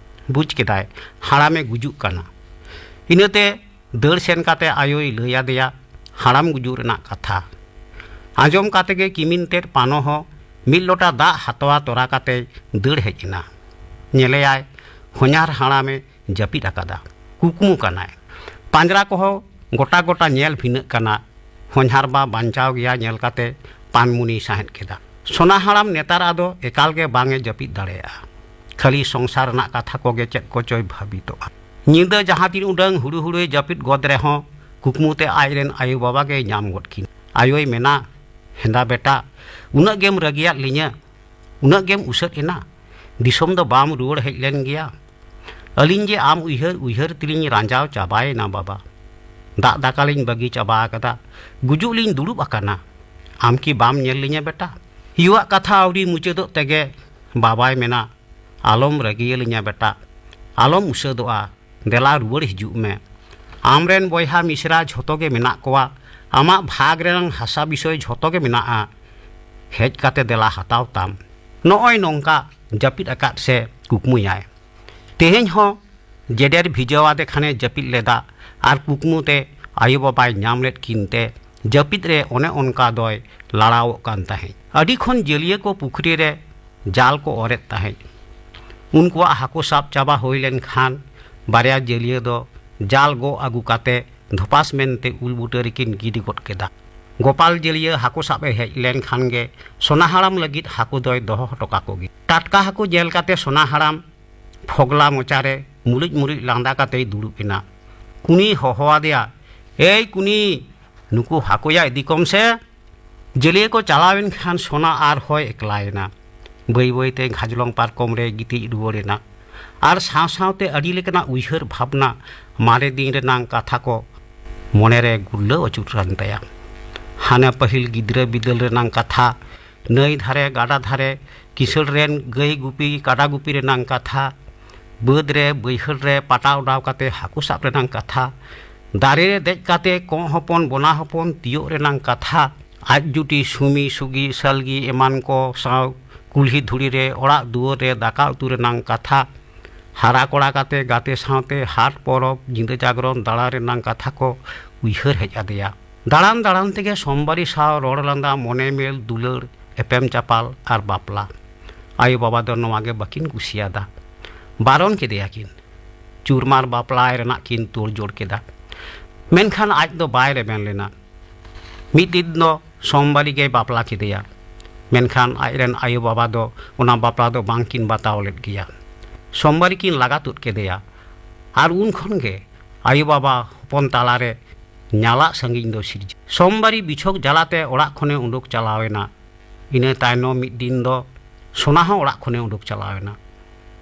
ᱵᱩᱡᱽ ᱠᱮᱫᱟᱭ ᱦᱟᱲᱟᱢᱮ ᱜᱩᱡᱩᱜ ᱠᱟᱱᱟ᱾ ᱤᱱᱟᱹᱛᱮ ᱫᱟᱹᱲ ᱥᱮᱱ ᱠᱟᱛᱮ ᱟᱭᱳᱭ ᱞᱟᱹᱭ ᱟᱫᱮᱭᱟ ᱦᱟᱲᱟᱢ ᱜᱩᱡᱩᱜ ᱨᱮᱱᱟᱜ ᱠᱟᱛᱷᱟ᱾ ᱟᱸᱡᱚᱢ ᱠᱟᱛᱮ ᱜᱮ ᱠᱤᱢᱤᱱ ᱛᱮᱫ ᱯᱟᱱᱚ ᱦᱚᱸ ᱢᱤᱫ ᱞᱚᱴᱟ ᱫᱟᱜ ᱦᱟᱛᱣᱟ ᱛᱚᱨᱟ ᱠᱟᱛᱮᱭ ᱫᱟᱹᱲ ᱦᱮᱡ ᱮᱱᱟ᱾ ᱧᱮᱞᱮᱭᱟᱭ ᱦᱚᱧᱦᱟᱨ ᱦᱟᱲᱟᱢᱮ ᱡᱟᱹᱯᱤᱫ ᱟᱠᱟᱫᱟ, ᱠᱩᱠᱢᱩ ᱠᱟᱱᱟᱭ᱾ ᱯᱟᱸᱡᱽᱨᱟ ᱠᱚᱦᱚᱸ ᱜᱚᱴᱟ ᱜᱚᱴᱟ ᱧᱮᱞ ᱵᱷᱤᱱᱟᱹᱜ ᱠᱟᱱᱟ᱾ ᱦᱚᱧᱦᱟᱨ ᱵᱟ ᱵᱟᱧᱪᱟᱣ ᱜᱮᱭᱟ ᱧᱮᱞ ᱠᱟᱛᱮ ᱯᱟᱱᱢᱩᱱᱤᱭ ᱥᱟᱦᱮᱫ ᱠᱮᱫᱟ᱾ ᱥᱚᱱᱟ ᱦᱟᱲᱟᱢ ᱱᱮᱛᱟᱨ ᱟᱫᱚ ᱮᱠᱟᱞ ᱜᱮ ᱵᱟᱝ ᱮ ᱡᱟᱹᱯᱤᱫ ᱫᱟᱲᱮᱭᱟᱜᱼᱟ᱾ ᱠᱷᱟᱹᱞᱤ ᱥᱚᱝᱥᱟᱨ ᱨᱮᱱᱟᱜ ᱠᱟᱛᱷᱟ ᱠᱚᱜᱮ ᱪᱮᱫ ᱠᱚᱪᱚᱭ ᱵᱷᱟᱹᱵᱤᱛᱚᱜᱼᱟ᱾ ᱧᱤᱫᱟᱹ ᱡᱟᱦᱟᱸ ᱛᱤᱱ ᱩᱰᱟᱹᱝ ᱦᱩᱲᱩ ᱦᱩᱲᱩᱭ ᱡᱟᱹᱯᱤᱫ ᱜᱚᱫ ᱨᱮᱦᱚᱸ ᱠᱩᱠᱢᱩ ᱛᱮ ᱟᱡ ᱨᱮᱱ ᱟᱭᱳ ᱵᱟᱵᱟ ᱜᱮᱭ ᱧᱟᱢ ᱜᱚᱫ ᱠᱤᱱᱟ᱾ ᱟᱭᱳᱭ ᱢᱮᱱᱟ, "ᱦᱮᱸᱫᱟ ᱵᱮᱴᱟ, ᱩᱱᱟᱹᱜ ᱜᱮᱢ ᱨᱟᱹᱜᱤᱭᱟᱫ ᱞᱤᱧᱟᱹ, ᱩᱱᱟᱹᱜ ᱜᱮᱢ ᱩᱥᱟᱹᱫ ᱮᱱᱟ, ᱫᱤᱥᱚᱢ ᱫᱚ ᱵᱟᱢ ᱨᱩᱣᱟᱹᱲ ᱦᱮᱡ ᱞᱮᱱ ᱜᱮᱭᱟ? ᱟᱹᱞᱤᱧ ᱡᱮ ᱟᱢ ᱩᱭᱦᱟᱹᱨ ᱩᱭᱦᱟᱹᱨ ᱛᱮᱞᱤᱧ ᱨᱟᱸᱡᱟᱣ ᱪᱟᱵᱟᱭᱮᱱᱟ ᱵᱟᱵᱟ᱾ ᱫᱟᱜ ᱫᱟᱠᱟ ᱞᱤᱧ ᱵᱟᱹᱜᱤ ᱪᱟᱵᱟ ᱟᱠᱟᱫᱟ, ᱜᱩᱡᱩᱜ ᱞᱤᱧ ᱫᱩᱲᱩᱵ ᱟᱠᱟᱱᱟ᱾ ᱟᱢ ᱠᱤ ᱵᱟᱢ ᱧᱮᱞ ᱞᱤᱧᱟ ᱵᱮᱴᱟ?" ᱭᱩᱣᱟᱜ ᱠᱟᱛᱷᱟ ᱟᱹᱣᱨᱤ ᱢᱩᱪᱟᱹᱫᱚᱜ ᱛᱮᱜᱮ ᱵᱟᱵᱟᱭ ᱢᱮᱱᱟ, "ᱟᱞᱚᱢ ᱨᱟᱹᱜᱤᱭᱟᱹᱞᱤᱧᱟ ᱵᱮᱴᱟ, ᱟᱞᱚᱢ ᱩᱥᱟᱹᱫᱚᱜᱼᱟ, ᱫᱮᱞᱟ ᱨᱩᱣᱟᱹᱲ ᱦᱤᱡᱩᱜ ᱢᱮ᱾ ᱟᱢᱨᱮᱱ ᱵᱚᱭᱦᱟ ᱢᱤᱥᱨᱟ ᱡᱷᱚᱛᱚ ᱜᱮ ᱢᱮᱱᱟᱜ ᱠᱚᱣᱟ, ᱟᱢᱟᱜ ᱵᱷᱟᱜᱽ ᱨᱮᱱᱟᱝ ᱦᱟᱥᱟ ᱵᱤᱥᱚᱭ ᱡᱷᱚᱛᱚ ᱜᱮ ᱢᱮᱱᱟᱜᱼᱟ, ᱦᱮᱡ ᱠᱟᱛᱮ ᱫᱮᱞᱟ ᱦᱟᱛᱟᱣ ᱛᱟᱢ᱾" ᱱᱚᱜᱼᱚᱭ ᱱᱚᱝᱠᱟ ᱡᱟᱹᱯᱤᱫ ᱟᱠᱟᱫ ᱥᱮ ᱠᱩᱠᱢᱩᱭᱟᱭ᱾ ᱛᱮᱦᱮᱧ ᱦᱚᱸ ᱡᱮᱰᱮᱨ ᱵᱷᱤᱡᱟᱹᱣᱟᱫᱮ ᱠᱷᱟᱱᱮ ᱡᱟᱹᱯᱤᱫ ᱞᱮᱫᱟ ᱟᱨ ᱠᱩᱠᱢᱩ ᱛᱮ ᱟᱭᱳ ᱵᱟᱵᱟᱭ ᱧᱟᱢ ᱞᱮᱫ ᱠᱤᱱ ᱛᱮ ᱡᱟᱹᱯᱤᱫ ᱨᱮ ᱚᱱᱮ ᱚᱱᱠᱟ ᱫᱚᱭ ᱞᱟᱲᱟᱣᱚᱜ ᱠᱟᱱ ᱛᱟᱦᱮᱸᱫ᱾ ᱟᱹᱰᱤ ᱠᱷᱚᱱ ᱡᱟᱹᱞᱤᱭᱟᱹ ᱠᱚ ᱯᱩᱠᱷᱨᱤ ᱨᱮ ᱡᱟᱞ ᱠᱚ ᱚᱨᱮᱫ ᱛᱟᱦᱮᱸᱫ᱾ ᱩᱱᱠᱩᱣᱟᱜ ᱦᱟᱹᱠᱩ ᱥᱟᱵ ᱪᱟᱵᱟ ᱦᱩᱭ ᱞᱮᱱ ᱠᱷᱟᱱ ᱵᱟᱨᱭᱟ ᱡᱟᱹᱞᱤᱭᱟᱹ ᱫᱚ ᱡᱟᱞ ᱜᱚᱜ ᱟᱹᱜᱩ ᱠᱟᱛᱮ ᱫᱷᱚᱯᱟᱥ ᱢᱮᱱᱛᱮ ᱩᱞ ᱵᱩᱴᱟᱹ ᱨᱮᱠᱤᱱ ᱜᱤᱰᱤ ᱜᱚᱫ ᱠᱮᱫᱟ᱾ ᱜᱳᱯᱟᱞ ᱡᱟᱹᱞᱤᱭᱟᱹ ᱦᱟᱹᱠᱩ ᱥᱟᱵ ᱮ ᱦᱮᱡ ᱞᱮᱱ ᱠᱷᱟᱱ ᱜᱮ ᱥᱚᱱᱟ ᱦᱟᱲᱟᱢ ᱞᱟᱹᱜᱤᱫ ᱦᱟᱹᱠᱩ ᱫᱚᱭ ᱫᱚᱦᱚ ᱦᱚᱴᱚ ᱠᱟᱠᱚ ᱜᱮ᱾ ᱴᱟᱴᱠᱟ ᱦᱟᱹᱠᱩ ᱧᱮᱞ ᱠᱟᱛᱮ ᱥᱚᱱᱟ ᱦᱟᱲᱟᱢ ᱯᱷᱚᱜᱽᱞᱟ ᱢᱚᱪᱟᱨᱮ ᱢᱩᱞᱩᱡ ᱢᱩᱞᱩᱡ ᱞᱟᱸᱫᱟ ᱠᱟᱛᱮᱭ ᱫᱩᱲᱩᱵ ᱮᱱᱟ᱾ ᱠᱩᱱᱤᱭ ᱦᱚᱦᱚᱣᱟᱫᱮᱭᱟ, "ᱮᱭ ᱠᱩᱱᱤ, ᱱᱩᱠᱩ ᱦᱟᱹᱠᱩᱭᱟ ᱤᱫᱤ ᱠᱚᱢ ᱥᱮ!" ᱡᱟᱹᱞᱤᱭᱟᱹ ᱠᱚ ᱪᱟᱞᱟᱣᱮᱱ ᱠᱷᱟᱱ ᱥᱚᱱᱟ ᱟᱨᱦᱚᱸᱭ ᱮᱠᱞᱟᱭᱮᱱᱟ᱾ ᱵᱟᱹᱭ ᱵᱟᱹᱭᱛᱮ ᱜᱷᱟᱡᱽᱞᱚᱝ ᱯᱟᱨᱠᱚᱢ ᱨᱮ ᱜᱤᱛᱤᱡ ᱨᱩᱣᱟᱹᱲᱮᱱᱟ᱾ ᱟᱨ ᱥᱟᱶ ᱥᱟᱶᱛᱮ ᱟᱹᱰᱤ ᱞᱮᱠᱟᱱᱟᱜ ᱩᱭᱦᱟᱹᱨ ᱵᱷᱟᱵᱽᱱᱟ, ᱢᱟᱨᱮ ᱫᱤᱱ ᱨᱮᱱᱟᱝ ᱠᱟᱛᱷᱟ ᱠᱚ ᱢᱚᱱᱮᱨᱮ ᱜᱩᱨᱞᱟᱹᱣ ᱟᱹᱪᱩᱨ ᱠᱟᱱ ᱛᱟᱭᱟ᱾ ᱦᱟᱱᱟ ᱯᱟᱹᱦᱤᱞ ᱜᱤᱫᱽᱨᱟᱹ ᱵᱤᱫᱟᱹᱞ ᱨᱮᱱᱟᱝ ᱠᱟᱛᱷᱟ, ᱱᱟᱹᱭ ᱫᱷᱟᱨᱮ, ᱜᱟᱰᱟ ᱫᱷᱟᱨᱮ, ᱠᱤᱥᱟᱹᱬ ᱨᱮᱱ ᱜᱟᱹᱭ ᱜᱩᱯᱤ, ᱠᱟᱰᱟ ᱜᱩᱯᱤ ᱨᱮᱱᱟᱝ ᱠᱟᱛᱷᱟ, ᱵᱟᱹᱫᱽ ᱨᱮ, ᱵᱟᱹᱭᱦᱟᱹᱲ ᱨᱮ ᱯᱟᱴᱟ ᱚᱰᱟᱣ ᱠᱟᱛᱮ ᱦᱟᱹᱠᱩ ᱥᱟᱵ ᱨᱮᱱᱟᱝ ᱠᱟᱛᱷᱟ, ᱫᱟᱨᱮ ᱨᱮ ᱫᱮᱡ ᱠᱟᱛᱮ ᱠᱚᱸᱜ ᱦᱚᱯᱚᱱ, ᱵᱚᱱᱟ ᱦᱚᱯᱚᱱ ᱛᱤᱭᱳᱜ ᱨᱮᱱᱟᱝ ᱠᱟᱛᱷᱟ, ᱟᱡ ᱡᱩᱴᱤ ᱥᱩᱢᱤ, ᱥᱩᱜᱤ, ᱥᱟᱞᱜᱤ ᱮᱢᱟᱱ ᱠᱚ ᱥᱟᱶ ᱠᱩᱞᱦᱤ ᱫᱷᱩᱲᱤ ᱨᱮ ᱚᱲᱟᱜ ᱫᱩᱣᱟᱹᱨ ᱨᱮ ᱫᱟᱠᱟ ᱩᱛᱩ ᱨᱮᱱᱟᱝ ᱠᱟᱛᱷᱟ, ᱦᱟᱨᱟ ᱠᱚᱲᱟ ᱠᱟᱛᱮ ᱜᱟᱛᱮ ᱥᱟᱶᱛᱮ ᱦᱟᱴ ᱯᱚᱨᱚᱵᱽ, ᱧᱤᱫᱟᱹ ᱡᱟᱜᱽᱨᱚᱱ ᱫᱟᱬᱟ ᱨᱮᱱᱟᱜ ᱠᱟᱛᱷᱟ ᱠᱚ ᱩᱭᱦᱟᱹᱨ ᱦᱮᱡ ᱟᱫᱮᱭᱟ᱾ ᱫᱟᱬᱟᱱ ᱫᱟᱬᱟᱱ ᱛᱮᱜᱮ ᱥᱳᱢᱵᱟᱨᱤ ᱥᱟᱶ ᱨᱚᱲ ᱞᱟᱸᱫᱟ, ᱢᱚᱱᱮ ᱢᱮᱞ, ᱫᱩᱞᱟᱹᱲ ᱮᱯᱮᱢ ᱪᱟᱯᱟᱞ ᱟᱨ ᱵᱟᱯᱞᱟ᱾ ᱟᱭᱳ ᱵᱟᱵᱟ ᱫᱚ ᱱᱚᱣᱟ ᱜᱮ ᱵᱟᱹᱠᱤᱱ ᱠᱩᱥᱤᱭᱟᱫᱟ᱾ ᱵᱟᱨᱚᱱ ᱠᱮᱫᱮᱭᱟᱠᱤᱱ᱾ ᱪᱩᱨᱢᱟᱨ ᱵᱟᱯᱞᱟᱭ ᱨᱮᱱᱟᱜ ᱠᱤᱱ ᱛᱳᱲ ᱡᱳᱲ ᱠᱮᱫᱟ᱾ ᱢᱮᱱᱠᱷᱟᱱ ᱟᱡ ᱫᱚ ᱵᱟᱭ ᱨᱮᱵᱮᱱ ᱞᱮᱱᱟ᱾ ᱢᱤᱫ ᱫᱤᱱ ᱫᱚ ᱥᱳᱢᱵᱟᱨᱤ ᱜᱮᱭ ᱵᱟᱯᱞᱟ ᱠᱮᱫᱮᱭᱟ᱾ ᱢᱮᱱᱠᱷᱟᱱ ᱟᱡᱨᱮᱱ ᱟᱭᱳ ᱵᱟᱵᱟ ᱫᱚ ᱚᱱᱟ ᱵᱟᱯᱞᱟ ᱫᱚ ᱵᱟᱝ ᱠᱤᱱ ᱵᱟᱛᱟᱣ ᱞᱮᱫ ᱜᱮᱭᱟ᱾ ᱥᱳᱢᱵᱟᱨᱤ ᱠᱤᱱ ᱞᱟᱜᱟ ᱛᱩᱫ ᱠᱮᱫᱮᱭᱟ᱾ ᱟᱨ ᱩᱱ ᱠᱷᱚᱱ ᱜᱮ ᱟᱭᱳ ᱵᱟᱵᱟ ᱦᱚᱯᱚᱱ ᱛᱟᱞᱟᱨᱮ ᱧᱟᱞᱟᱜ ᱥᱟᱺᱜᱤᱧ ᱫᱚ ᱥᱤᱨᱡᱟᱹ᱾ ᱥᱳᱢᱵᱟᱨᱤ ᱵᱤᱪᱷᱚᱠ ᱡᱟᱞᱟᱛᱮ ᱚᱲᱟᱜ ᱠᱷᱚᱱᱮ ᱩᱰᱩᱠ ᱪᱟᱞᱟᱣ ᱮᱱᱟ᱾ ᱤᱱᱟᱹ ᱛᱟᱭᱱᱚᱢ ᱢᱤᱫ ᱫᱤᱱ ᱫᱚ ᱥᱳᱱᱟ ᱦᱚᱸ ᱚᱲᱟᱜ ᱠᱷᱚᱱᱮ ᱩᱰᱩᱠ ᱪᱟᱞᱟᱣ ᱮᱱᱟ᱾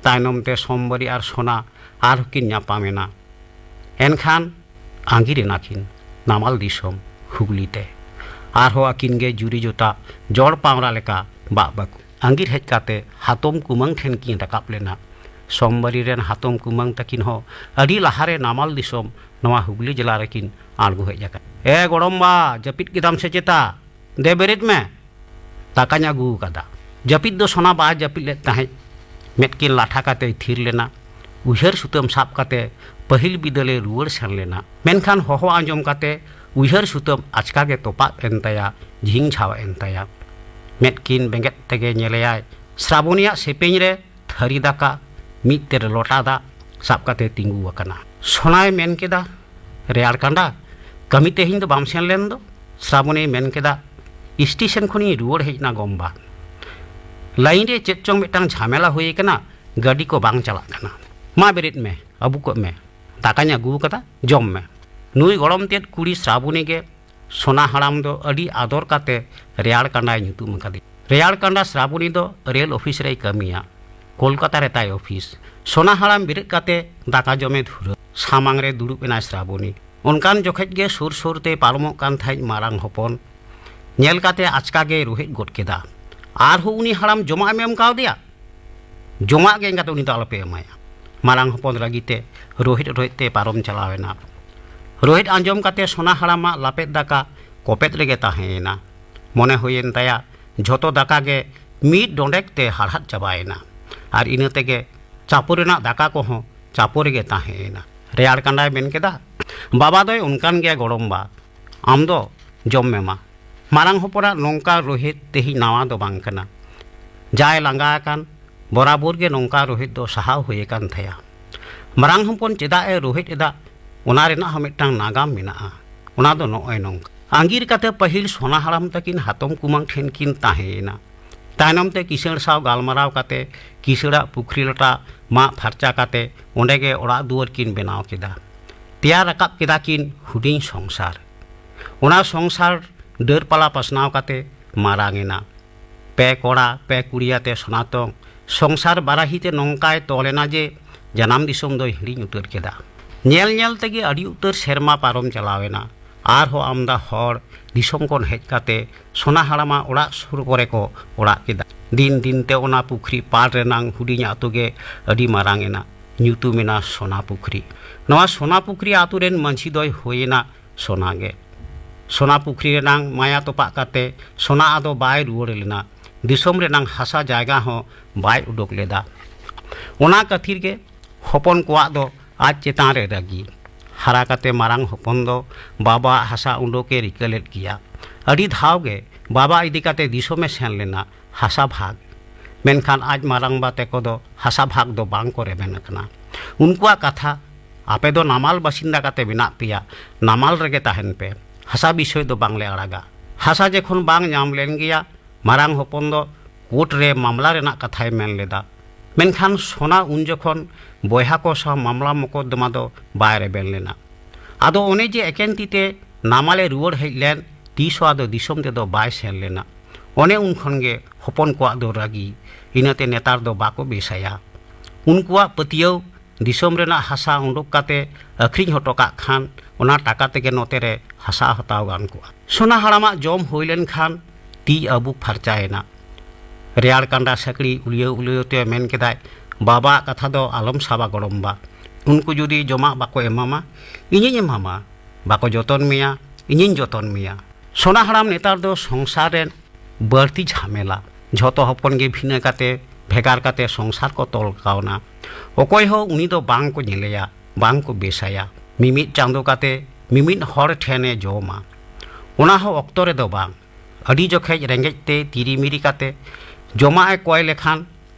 ᱛᱟᱭᱱᱚᱢ ᱛᱮ ᱥᱳᱢᱵᱟᱨᱤ ᱟᱨ ᱥᱳᱱᱟ ᱟᱨᱦᱚᱸ ᱠᱤᱱ ᱧᱟᱯᱟᱢ ᱮᱱᱟ᱾ ᱮᱱᱠᱷᱟᱱ ᱟᱸᱜᱤᱨ ᱮᱱᱟ ᱠᱤᱱ ᱱᱟᱢᱟᱞ ᱫᱤᱥᱚᱢ ᱦᱩᱜᱽᱞᱤ ᱛᱮ᱾ ᱟᱨᱦᱚᱸ ᱟᱹᱠᱤᱱ ᱜᱮ ᱡᱩᱨᱤ ᱡᱚᱛᱟ ᱡᱚᱲ ᱯᱟᱣᱨᱟ ᱞᱮᱠᱟ ᱵᱟᱜ ᱵᱟᱹᱠᱩ᱾ ᱟᱸᱜᱤᱨ ᱦᱮᱡ ᱠᱟᱛᱮ ᱦᱟᱛᱚᱢ ᱠᱩᱢᱟᱹᱝ ᱴᱷᱮᱱ ᱠᱤᱱ ᱨᱟᱠᱟᱵ ᱞᱮᱱᱟ᱾ ᱥᱳᱢᱵᱟᱨᱤ ᱨᱮᱱ ᱦᱟᱛᱚᱢ ᱠᱩᱢᱟᱹᱝ ᱛᱟᱹᱠᱤᱱ ᱦᱚᱸ ᱟᱹᱰᱤ ᱞᱟᱦᱟᱨᱮ ᱱᱟᱢᱟᱞ ᱫᱤᱥᱚᱢ ᱱᱚᱣᱟ ᱦᱩᱜᱽᱞᱤ ᱡᱮᱞᱟ ᱨᱮᱠᱤᱱ ᱟᱬᱜᱚ ᱦᱮᱡ ᱟᱠᱟᱱᱟ᱾ "ᱮ ᱜᱚᱲᱚᱢᱵᱟ, ᱡᱟᱹᱯᱤᱫ ᱠᱮᱫᱟᱢ ᱥᱮ ᱪᱮᱛᱟ? ᱫᱮ ᱵᱮᱨᱮᱫ ᱢᱮ, ᱫᱟᱠᱟᱧ ᱟᱹᱜᱩ ᱟᱠᱟᱫᱟ᱾" ᱡᱟᱹᱯᱤᱫ ᱫᱚ ᱥᱳᱱᱟ ᱵᱟᱭ ᱡᱟᱹᱯᱤᱫ ᱞᱮᱫ ᱛᱟᱦᱮᱸᱫ᱾ ᱢᱮᱫ ᱠᱤᱱ ᱞᱟᱴᱷᱟ ᱠᱟᱛᱮᱭ ᱛᱷᱤᱨ ᱞᱮᱱᱟ᱾ ᱩᱭᱦᱟᱹᱨ ᱥᱩᱛᱟᱹᱢ ᱥᱟᱵ ᱠᱟᱛᱮ ᱯᱟᱹᱦᱤᱞ ᱵᱤᱫᱟᱹᱞᱮ ᱨᱩᱣᱟᱹᱲ ᱥᱮᱱ ᱞᱮᱱᱟ᱾ ᱢᱮᱱᱠᱷᱟᱱ ᱦᱚᱦᱚ ᱟᱸᱡᱚᱢ ᱠᱟᱛᱮ ᱩᱭᱦᱟᱹᱨ ᱥᱩᱛᱟᱹᱢ ᱟᱪᱠᱟ ᱜᱮ ᱛᱚᱯᱟᱜ ᱮᱱ ᱛᱟᱭᱟ, ᱡᱷᱤᱝ ᱡᱷᱟᱣ ᱮᱱ ᱛᱟᱭᱟ᱾ ᱢᱮᱫ ᱠᱤᱱ ᱵᱮᱸᱜᱮᱫ ᱛᱮᱜᱮ ᱧᱮᱞᱮᱭᱟᱭ ᱥᱨᱟᱵᱚᱱᱤᱭᱟᱜ ᱥᱮᱯᱮᱧ ᱨᱮ ᱛᱷᱟᱹᱨᱤ ᱫᱟᱠᱟ, ᱢᱤᱫ ᱛᱮᱨᱮ ᱞᱚᱴᱟ ᱫᱟᱜ ᱥᱟᱵ ᱠᱟᱛᱮ ᱛᱤᱸᱜᱩ ᱟᱠᱟᱱᱟ᱾ ᱥᱳᱱᱟᱭ ᱢᱮᱱ ᱠᱮᱫᱟ, "ᱨᱮᱭᱟᱲ ᱠᱟᱸᱰᱟ, ᱠᱟᱹᱢᱤ ᱛᱮᱦᱮᱧ ᱫᱚ ᱵᱟᱢ ᱥᱮᱱ ᱞᱮᱱ ᱫᱚ?" ᱥᱨᱟᱵᱚᱱᱤᱭ ᱢᱮᱱ ᱠᱮᱫᱟ, "ᱥᱴᱮᱥᱚᱱ ᱠᱷᱚᱱᱤᱧ ᱨᱩᱣᱟᱹᱲ ᱦᱮᱡ ᱮᱱᱟ ᱜᱚᱢᱵᱟ᱾ ᱞᱟᱭᱤᱱ ᱨᱮ ᱪᱮᱫ ᱪᱚᱝ ᱢᱤᱫᱴᱟᱝ ᱡᱷᱟᱢᱮᱞᱟ ᱦᱩᱭ ᱟᱠᱟᱱᱟ, ᱜᱟᱹᱰᱤ ᱠᱚ ᱵᱟᱝ ᱪᱟᱞᱟᱜ ᱠᱟᱱᱟ᱾ ᱢᱟ ᱵᱮᱨᱮᱫ ᱢᱮ, ᱟᱹᱵᱩᱠᱚᱜ ᱢᱮ, ᱫᱟᱠᱟᱧ ᱟᱹᱜᱩ ᱟᱠᱟᱫᱟ, ᱡᱚᱢ ᱢᱮ᱾" ᱱᱩᱭ ᱜᱚᱲᱚᱢ ᱛᱮᱫ ᱠᱩᱲᱤ ᱥᱨᱟᱵᱚᱱᱤ ᱜᱮ ᱥᱳᱱᱟ ᱦᱟᱲᱟᱢ ᱫᱚ ᱟᱹᱰᱤ ᱟᱫᱚᱨ ᱠᱟᱛᱮ ᱨᱮᱭᱟᱲ ᱠᱟᱸᱰᱟᱭ ᱧᱩᱛᱩᱢ ᱟᱠᱟᱫᱮᱭᱟ᱾ ᱨᱮᱭᱟᱲ ᱠᱟᱸᱰᱟ ᱥᱨᱟᱵᱚᱱᱤ ᱫᱚ ᱨᱮᱞ ᱚᱯᱷᱤᱥ ᱨᱮᱭ ᱠᱟᱹᱢᱤᱭᱟ᱾ ᱠᱳᱞᱠᱟᱛᱟ ᱨᱮ ᱛᱟᱭ ᱚᱯᱷᱤᱥ᱾ ᱥᱳᱱᱟ ᱦᱟᱲᱟᱢ ᱵᱮᱨᱮᱫ ᱠᱟᱛᱮ ᱫᱟᱠᱟ ᱡᱚᱢᱮ ᱫᱷᱩᱨᱟᱹ᱾ ᱥᱟᱢᱟᱝ ᱨᱮ ᱫᱩᱲᱩᱵ ᱮᱱᱟᱭ ᱥᱨᱟᱵᱚᱱᱤ᱾ ᱚᱱᱠᱟᱱ ᱡᱚᱠᱷᱮᱡ ᱜᱮ ᱥᱩᱨ ᱥᱩᱨ ᱛᱮ ᱯᱟᱨᱚᱢᱚᱜ ᱠᱟᱱ ᱛᱟᱦᱮᱸᱫ ᱢᱟᱨᱟᱝ ᱦᱚᱯᱚᱱ᱾ ᱧᱮᱞ ᱠᱟᱛᱮ ᱟᱪᱠᱟ ᱜᱮᱭ ᱨᱩᱦᱮᱫ ᱜᱚᱫ ᱠᱮᱫᱟ, "ᱟᱨᱦᱚᱸ ᱩᱱᱤ ᱦᱟᱲᱟᱢ ᱡᱚᱢᱟᱜ ᱮᱢ ᱮᱢ ᱠᱟᱣᱫᱮᱭᱟ? ᱡᱚᱢᱟᱜ ᱜᱮ ᱮᱸᱜᱟᱛ ᱩᱱᱤ ᱫᱚ ᱟᱞᱚᱯᱮ ᱮᱢᱟᱭᱟ᱾" ᱢᱟᱨᱟᱝ ᱦᱚᱯᱚᱱ ᱨᱟᱹᱜᱤ ᱛᱮ ᱨᱩᱦᱮᱫ ᱨᱩᱦᱮᱫ ᱛᱮ ᱯᱟᱨᱚᱢ ᱪᱟᱞᱟᱣ ᱮᱱᱟ᱾ ᱨᱩᱦᱮᱫ ᱟᱸᱡᱚᱢ ᱠᱟᱛᱮ ᱥᱳᱱᱟ ᱦᱟᱲᱟᱢᱟᱜ ᱞᱟᱯᱮᱫ ᱫᱟᱠᱟ ᱠᱚᱯᱮᱫ ᱨᱮᱜᱮ ᱛᱟᱦᱮᱸᱭᱮᱱᱟ᱾ ᱢᱚᱱᱮ ᱦᱩᱭᱮᱱ ᱛᱟᱭᱟ, ᱡᱷᱚᱛᱚ ᱫᱟᱠᱟ ᱜᱮ ᱢᱤᱫ ᱰᱚᱸᱰᱮᱠ ᱛᱮ ᱦᱟᱲᱦᱟᱫ ᱪᱟᱵᱟᱭᱮᱱᱟ᱾ ᱟᱨ ᱤᱱᱟᱹ ᱛᱮᱜᱮ ᱪᱟᱯᱚ ᱨᱮᱱᱟᱜ ᱫᱟᱠᱟ ᱠᱚᱦᱚᱸ ᱪᱟᱯᱚ ᱨᱮᱜᱮ ᱛᱟᱦᱮᱸᱭᱮᱱᱟ᱾ ᱨᱮᱭᱟᱲ ᱠᱟᱸᱰᱟᱭ ᱢᱮᱱ ᱠᱮᱫᱟ, "ᱵᱟᱵᱟ ᱫᱚᱭ ᱚᱱᱠᱟᱱ ᱜᱮᱭᱟ ᱜᱚᱲᱚᱢᱵᱟ, ᱟᱢ ᱫᱚ ᱡᱚᱢ ᱢᱮ ᱢᱟ᱾" ᱢᱟᱨᱟᱝ ᱦᱚᱯᱚᱱᱟᱜ ᱱᱚᱝᱠᱟ ᱨᱳᱦᱮᱫ ᱛᱮᱦᱮᱧ ᱱᱟᱣᱟ ᱫᱚ ᱵᱟᱝ ᱠᱟᱱᱟ᱾ ᱡᱟᱭ ᱞᱟᱸᱜᱟ ᱟᱠᱟᱱ, ᱵᱚᱨᱟᱵᱚᱨ ᱜᱮ ᱱᱚᱝᱠᱟ ᱨᱳᱦᱮᱫ ᱫᱚ ᱥᱟᱦᱟᱣ ᱦᱩᱭ ᱟᱠᱟᱱ ᱛᱟᱭᱟ᱾ ᱢᱟᱨᱟᱝ ᱦᱚᱯᱚᱱ ᱪᱮᱫᱟᱜ ᱮ ᱨᱳᱦᱮᱫ ᱮᱫᱟ, ᱚᱱᱟ ᱨᱮᱱᱟᱜ ᱦᱚᱸ ᱢᱤᱫᱴᱟᱝ ᱱᱟᱜᱟᱢ ᱢᱮᱱᱟᱜᱼᱟ᱾ ᱚᱱᱟ ᱫᱚ ᱱᱚᱜᱼᱚᱭ ᱱᱚᱝᱠᱟ᱾ ᱟᱸᱜᱤᱨ ᱠᱟᱛᱮ ᱯᱟᱹᱦᱤᱞ ᱥᱚᱱᱟ ᱦᱟᱲᱟᱢ ᱛᱟᱹᱠᱤᱱ ᱦᱟᱛᱚᱢ ᱠᱩᱢᱟᱹᱝ ᱴᱷᱮᱱ ᱠᱤᱱ ᱛᱟᱦᱮᱸᱭᱮᱱᱟ᱾ ᱛᱟᱭᱱᱚᱢ ᱛᱮ ᱠᱤᱥᱟᱹᱬ ᱥᱟᱶ ᱜᱟᱞᱢᱟᱨᱟᱣ ᱠᱟᱛᱮ ᱠᱤᱥᱟᱹᱬᱟᱜ ᱯᱩᱠᱷᱨᱤ ᱞᱟᱴᱟ ᱢᱟᱜ ᱯᱷᱟᱨᱪᱟ ᱠᱟᱛᱮ ᱚᱸᱰᱮ ᱜᱮ ᱚᱲᱟᱜ ᱫᱩᱣᱟᱹᱨ ᱠᱤᱱ ᱵᱮᱱᱟᱣ ᱠᱮᱫᱟ᱾ ᱛᱮᱭᱟᱨ ᱨᱟᱠᱟᱵ ᱠᱮᱫᱟ ᱠᱤᱱ ᱦᱩᱰᱤᱧ ᱥᱚᱝᱥᱟᱨ᱾ ᱚᱱᱟ ᱥᱚᱝᱥᱟᱨ ᱰᱟᱹᱨ ᱯᱟᱞᱟ ᱯᱟᱥᱱᱟᱣ ᱠᱟᱛᱮ ᱢᱟᱨᱟᱝ ᱮᱱᱟ᱾ ᱯᱮ ᱠᱚᱲᱟ ᱯᱮ ᱠᱩᱲᱤ ᱟᱛᱮ ᱥᱚᱱᱟᱛᱚᱝ ᱥᱚᱝᱥᱟᱨ ᱵᱟᱨᱟᱦᱤ ᱛᱮ ᱱᱚᱝᱠᱟᱭ ᱛᱚᱞ ᱮᱱᱟ ᱡᱮ ᱡᱟᱱᱟᱢ ᱫᱤᱥᱚᱢ ᱫᱚᱭ ᱦᱤᱲᱤᱧ ᱩᱛᱟᱹᱨ ᱠᱮᱫᱟ᱾ ᱧᱮᱞ ᱧᱮᱞ ᱛᱮᱜᱮ ᱟᱹᱰᱤ ᱩᱛᱟᱹᱨ ᱥᱮᱨᱢᱟ ᱯᱟᱨᱚᱢ ᱪᱟᱞᱟᱣ ᱮᱱᱟ᱾ ᱟᱨᱦᱚᱸ ᱟᱢᱫᱟ ᱦᱚᱲ ᱫᱤᱥᱚᱢ ᱠᱷᱚᱱ ᱦᱮᱡ ᱠᱟᱛᱮ ᱥᱚᱱᱟ ᱦᱟᱲᱟᱢᱟᱜ ᱚᱲᱟᱜ ᱥᱩᱨ ᱠᱚᱨᱮ ᱠᱚ ᱚᱲᱟᱜ ᱠᱮᱫᱟ᱾ ᱫᱤᱱ ᱫᱤᱱ ᱛᱮ ᱚᱱᱟ ᱯᱩᱠᱷᱨᱤ ᱯᱟᱲ ᱨᱮᱱᱟᱝ ᱦᱩᱰᱤᱧ ᱟᱛᱳ ᱜᱮ ᱟᱹᱰᱤ ᱢᱟᱨᱟᱝ ᱮᱱᱟ᱾ ᱧᱩᱛᱩᱢ ᱮᱱᱟ ᱥᱚᱱᱟ ᱯᱩᱠᱷᱨᱤ᱾ ᱱᱚᱣᱟ ᱥᱚᱱᱟ ᱯᱩᱠᱷᱨᱤ ᱟᱛᱳ ᱨᱮᱱ ᱢᱟᱹᱡᱷᱤ ᱫᱚᱭ ᱦᱩᱭ ᱮᱱᱟ ᱥᱚᱱᱟ ᱜᱮ᱾ ᱥᱚᱱᱟ ᱯᱩᱠᱷᱨᱤ ᱨᱮᱱᱟᱝ ᱢᱟᱭᱟ ᱛᱚᱯᱟᱜ ᱠᱟᱛᱮ ᱥᱚᱱᱟ ᱟᱫᱚ ᱵᱟᱭ ᱨᱩᱣᱟᱹᱲ ᱞᱮᱱᱟ᱾ ᱫᱤᱥᱚᱢ ᱨᱮᱱᱟᱝ ᱦᱟᱥᱟ ᱡᱟᱭᱜᱟ ᱦᱚᱸ ᱵᱟᱭ ᱩᱰᱩᱠ ᱞᱮᱫᱟ᱾ ᱚᱱᱟ ᱠᱷᱟᱹᱛᱤᱨ ᱜᱮ ᱦᱚᱯᱚᱱ ᱠᱚᱣᱟᱜ ᱫᱚ ᱟᱡ ᱪᱮᱛᱟᱱ ᱨᱮ ᱨᱟᱹᱜᱤ᱾ ᱦᱟᱨᱟ ᱠᱟᱛᱮ ᱢᱟᱨᱟᱝ ᱦᱚᱯᱚᱱ ᱫᱚ ᱵᱟᱵᱟᱣᱟᱜ ᱦᱟᱥᱟ ᱩᱰᱩᱠ ᱮ ᱨᱤᱠᱟᱹ ᱞᱮᱫ ᱜᱮᱭᱟ᱾ ᱟᱹᱰᱤ ᱫᱷᱟᱣ ᱜᱮ ᱵᱟᱵᱟ ᱤᱫᱤ ᱠᱟᱛᱮ ᱫᱤᱥᱚᱢ ᱮ ᱥᱮᱱ ᱞᱮᱱᱟ ᱦᱟᱥᱟ ᱵᱷᱟᱜᱽ᱾ ᱢᱮᱱᱠᱷᱟᱱ ᱟᱡ ᱢᱟᱨᱟᱝᱵᱟ ᱛᱮᱠᱚ ᱫᱚ ᱦᱟᱥᱟ ᱵᱷᱟᱜᱽ ᱫᱚ ᱵᱟᱝ ᱠᱚ ᱨᱮᱵᱮᱱ ᱟᱠᱟᱱᱟ᱾ ᱩᱱᱠᱩᱣᱟᱜ ᱠᱟᱛᱷᱟ, "ᱟᱯᱮ ᱫᱚ ᱱᱟᱢᱟᱞ ᱵᱟᱥᱤᱱᱫᱟ ᱠᱟᱛᱮ ᱢᱮᱱᱟᱜ ᱯᱮᱭᱟ, ᱱᱟᱢᱟᱞ ᱨᱮᱜᱮ ᱛᱟᱦᱮᱱ ᱯᱮ, ᱦᱟᱥᱟ ᱵᱤᱥᱚᱭ ᱫᱚ ᱵᱟᱝᱞᱮ ᱟᱲᱟᱜᱟ᱾" ᱦᱟᱥᱟ ᱡᱚᱠᱷᱚᱱ ᱵᱟᱝ ᱧᱟᱢ ᱞᱮᱱ ᱜᱮᱭᱟ, ᱢᱟᱨᱟᱝ ᱦᱚᱯᱚᱱ ᱫᱚ ᱠᱳᱨᱴ ᱨᱮ ᱢᱟᱢᱞᱟ ᱨᱮᱱᱟᱜ ᱠᱟᱛᱷᱟᱭ ᱢᱮᱱ ᱞᱮᱫᱟ᱾ ᱢᱮᱱᱠᱷᱟᱱ ᱥᱚᱱᱟ ᱩᱱ ᱡᱚᱠᱷᱚᱱ ᱵᱚᱭᱦᱟ ᱠᱚ ᱥᱟᱶ ᱢᱟᱢᱞᱟ ᱢᱚᱠᱚᱫᱫᱚᱢᱟ ᱫᱚ ᱵᱟᱭ ᱨᱮᱵᱮᱱ ᱞᱮᱱᱟ᱾ ᱟᱫᱚ ᱚᱱᱮ ᱡᱮ ᱮᱠᱮᱱ ᱛᱤ ᱛᱮ ᱱᱟᱢᱟᱞᱮ ᱨᱩᱣᱟᱹᱲ ᱦᱮᱡ ᱞᱮᱱ, ᱛᱤᱥ ᱦᱚᱸ ᱟᱫᱚ ᱫᱤᱥᱚᱢ ᱛᱮᱫᱚ ᱵᱟᱭ ᱥᱮᱱ ᱞᱮᱱᱟ᱾ ᱚᱱᱮ ᱩᱱ ᱠᱷᱚᱱ ᱜᱮ ᱦᱚᱯᱚᱱ ᱠᱚᱣᱟᱜ ᱫᱚ ᱨᱟᱹᱜᱤ, ᱤᱱᱟᱹᱛᱮ ᱱᱮᱛᱟᱨ ᱫᱚ ᱵᱟᱠᱚ ᱵᱮᱥᱟᱭᱟ᱾ ᱩᱱᱠᱩᱣᱟᱜ ᱯᱟᱹᱛᱭᱟᱹᱣ, ᱫᱤᱥᱚᱢ ᱨᱮᱱᱟᱜ ᱦᱟᱥᱟ ᱩᱰᱩᱠ ᱠᱟᱛᱮ ᱟᱹᱠᱷᱨᱤᱧ ᱦᱚᱴᱚ ᱠᱟᱜ ᱠᱷᱟᱱ ᱚᱱᱟ ᱴᱟᱠᱟ ᱛᱮᱜᱮ ᱱᱚᱛᱮ ᱨᱮ ᱦᱟᱥᱟ ᱦᱟᱛᱟᱣ ᱜᱟᱱ ᱠᱚᱜᱼᱟ᱾ ᱥᱚᱱᱟ ᱦᱟᱲᱟᱢᱟᱜ ᱡᱚᱢ ᱦᱩᱭ ᱞᱮᱱ ᱠᱷᱟᱱ ᱛᱤ ᱟᱹᱵᱩᱠ ᱯᱷᱟᱨᱪᱟᱭᱮᱱᱟ᱾ ᱨᱮᱭᱟᱲ ᱠᱟᱸᱰᱟ ᱥᱟᱹᱠᱲᱤ ᱩᱞᱭᱟᱹᱣ ᱩᱞᱭᱟᱹᱣ ᱛᱮ ᱢᱮᱱ ᱠᱮᱫᱟᱭ, "ᱵᱟᱵᱟᱣᱟᱜ ᱠᱟᱛᱷᱟ ᱫᱚ ᱟᱞᱚᱢ ᱥᱟᱵᱟ ᱜᱚᱲᱚᱢ ᱵᱟ᱾ ᱩᱱᱠᱩ ᱡᱩᱫᱤ ᱡᱚᱢᱟᱜ ᱵᱟᱠᱚ ᱮᱢᱟᱢᱟ, ᱤᱧᱤᱧ ᱮᱢᱟᱢᱟ᱾ ᱵᱟᱠᱚ ᱡᱚᱛᱚᱱ ᱢᱮᱭᱟ, ᱤᱧᱤᱧ ᱡᱚᱛᱚᱱ ᱢᱮᱭᱟ᱾" ᱥᱚᱱᱟ ᱦᱟᱲᱟᱢ ᱱᱮᱛᱟᱨ ᱫᱚ ᱥᱚᱝᱥᱟᱨ ᱨᱮᱱ ᱵᱟᱹᱲᱛᱤ ᱡᱷᱟᱢᱮᱞᱟ᱾ ᱡᱷᱚᱛᱚ ᱦᱚᱯᱚᱱ ᱜᱮ ᱵᱷᱤᱱᱟᱹ ᱠᱟᱛᱮ ᱵᱷᱮᱜᱟᱨ ᱠᱟᱛᱮ ᱥᱚᱝᱥᱟᱨ ᱠᱚ ᱛᱚᱞ ᱠᱟᱣᱱᱟ᱾ ᱚᱠᱚᱭ ᱦᱚᱸ ᱩᱱᱤ ᱫᱚ ᱵᱟᱝ ᱠᱚ ᱧᱮᱞᱮᱭᱟ, ᱵᱟᱝ ᱠᱚ ᱵᱮᱥᱟᱭᱟ᱾ ᱢᱤᱢᱤᱫ ᱪᱟᱸᱫᱚ ᱠᱟᱛᱮ ᱢᱤᱢᱤᱫ ᱦᱚᱲ ᱴᱷᱮᱱᱮ ᱡᱚᱢᱟ, ᱚᱱᱟ ᱦᱚᱸ ᱚᱠᱛᱚ ᱨᱮᱫᱚ ᱵᱟᱝ᱾ ᱟᱹᱰᱤ ᱡᱚᱠᱷᱮᱡ ᱨᱮᱸᱜᱮᱡ ᱛᱮ ᱛᱤᱨᱤᱢᱤᱨᱤ ᱠᱟᱛᱮ ᱡᱚᱢᱟᱜ ᱮ ᱠᱚᱭ ᱞᱮᱠᱷᱟᱱ,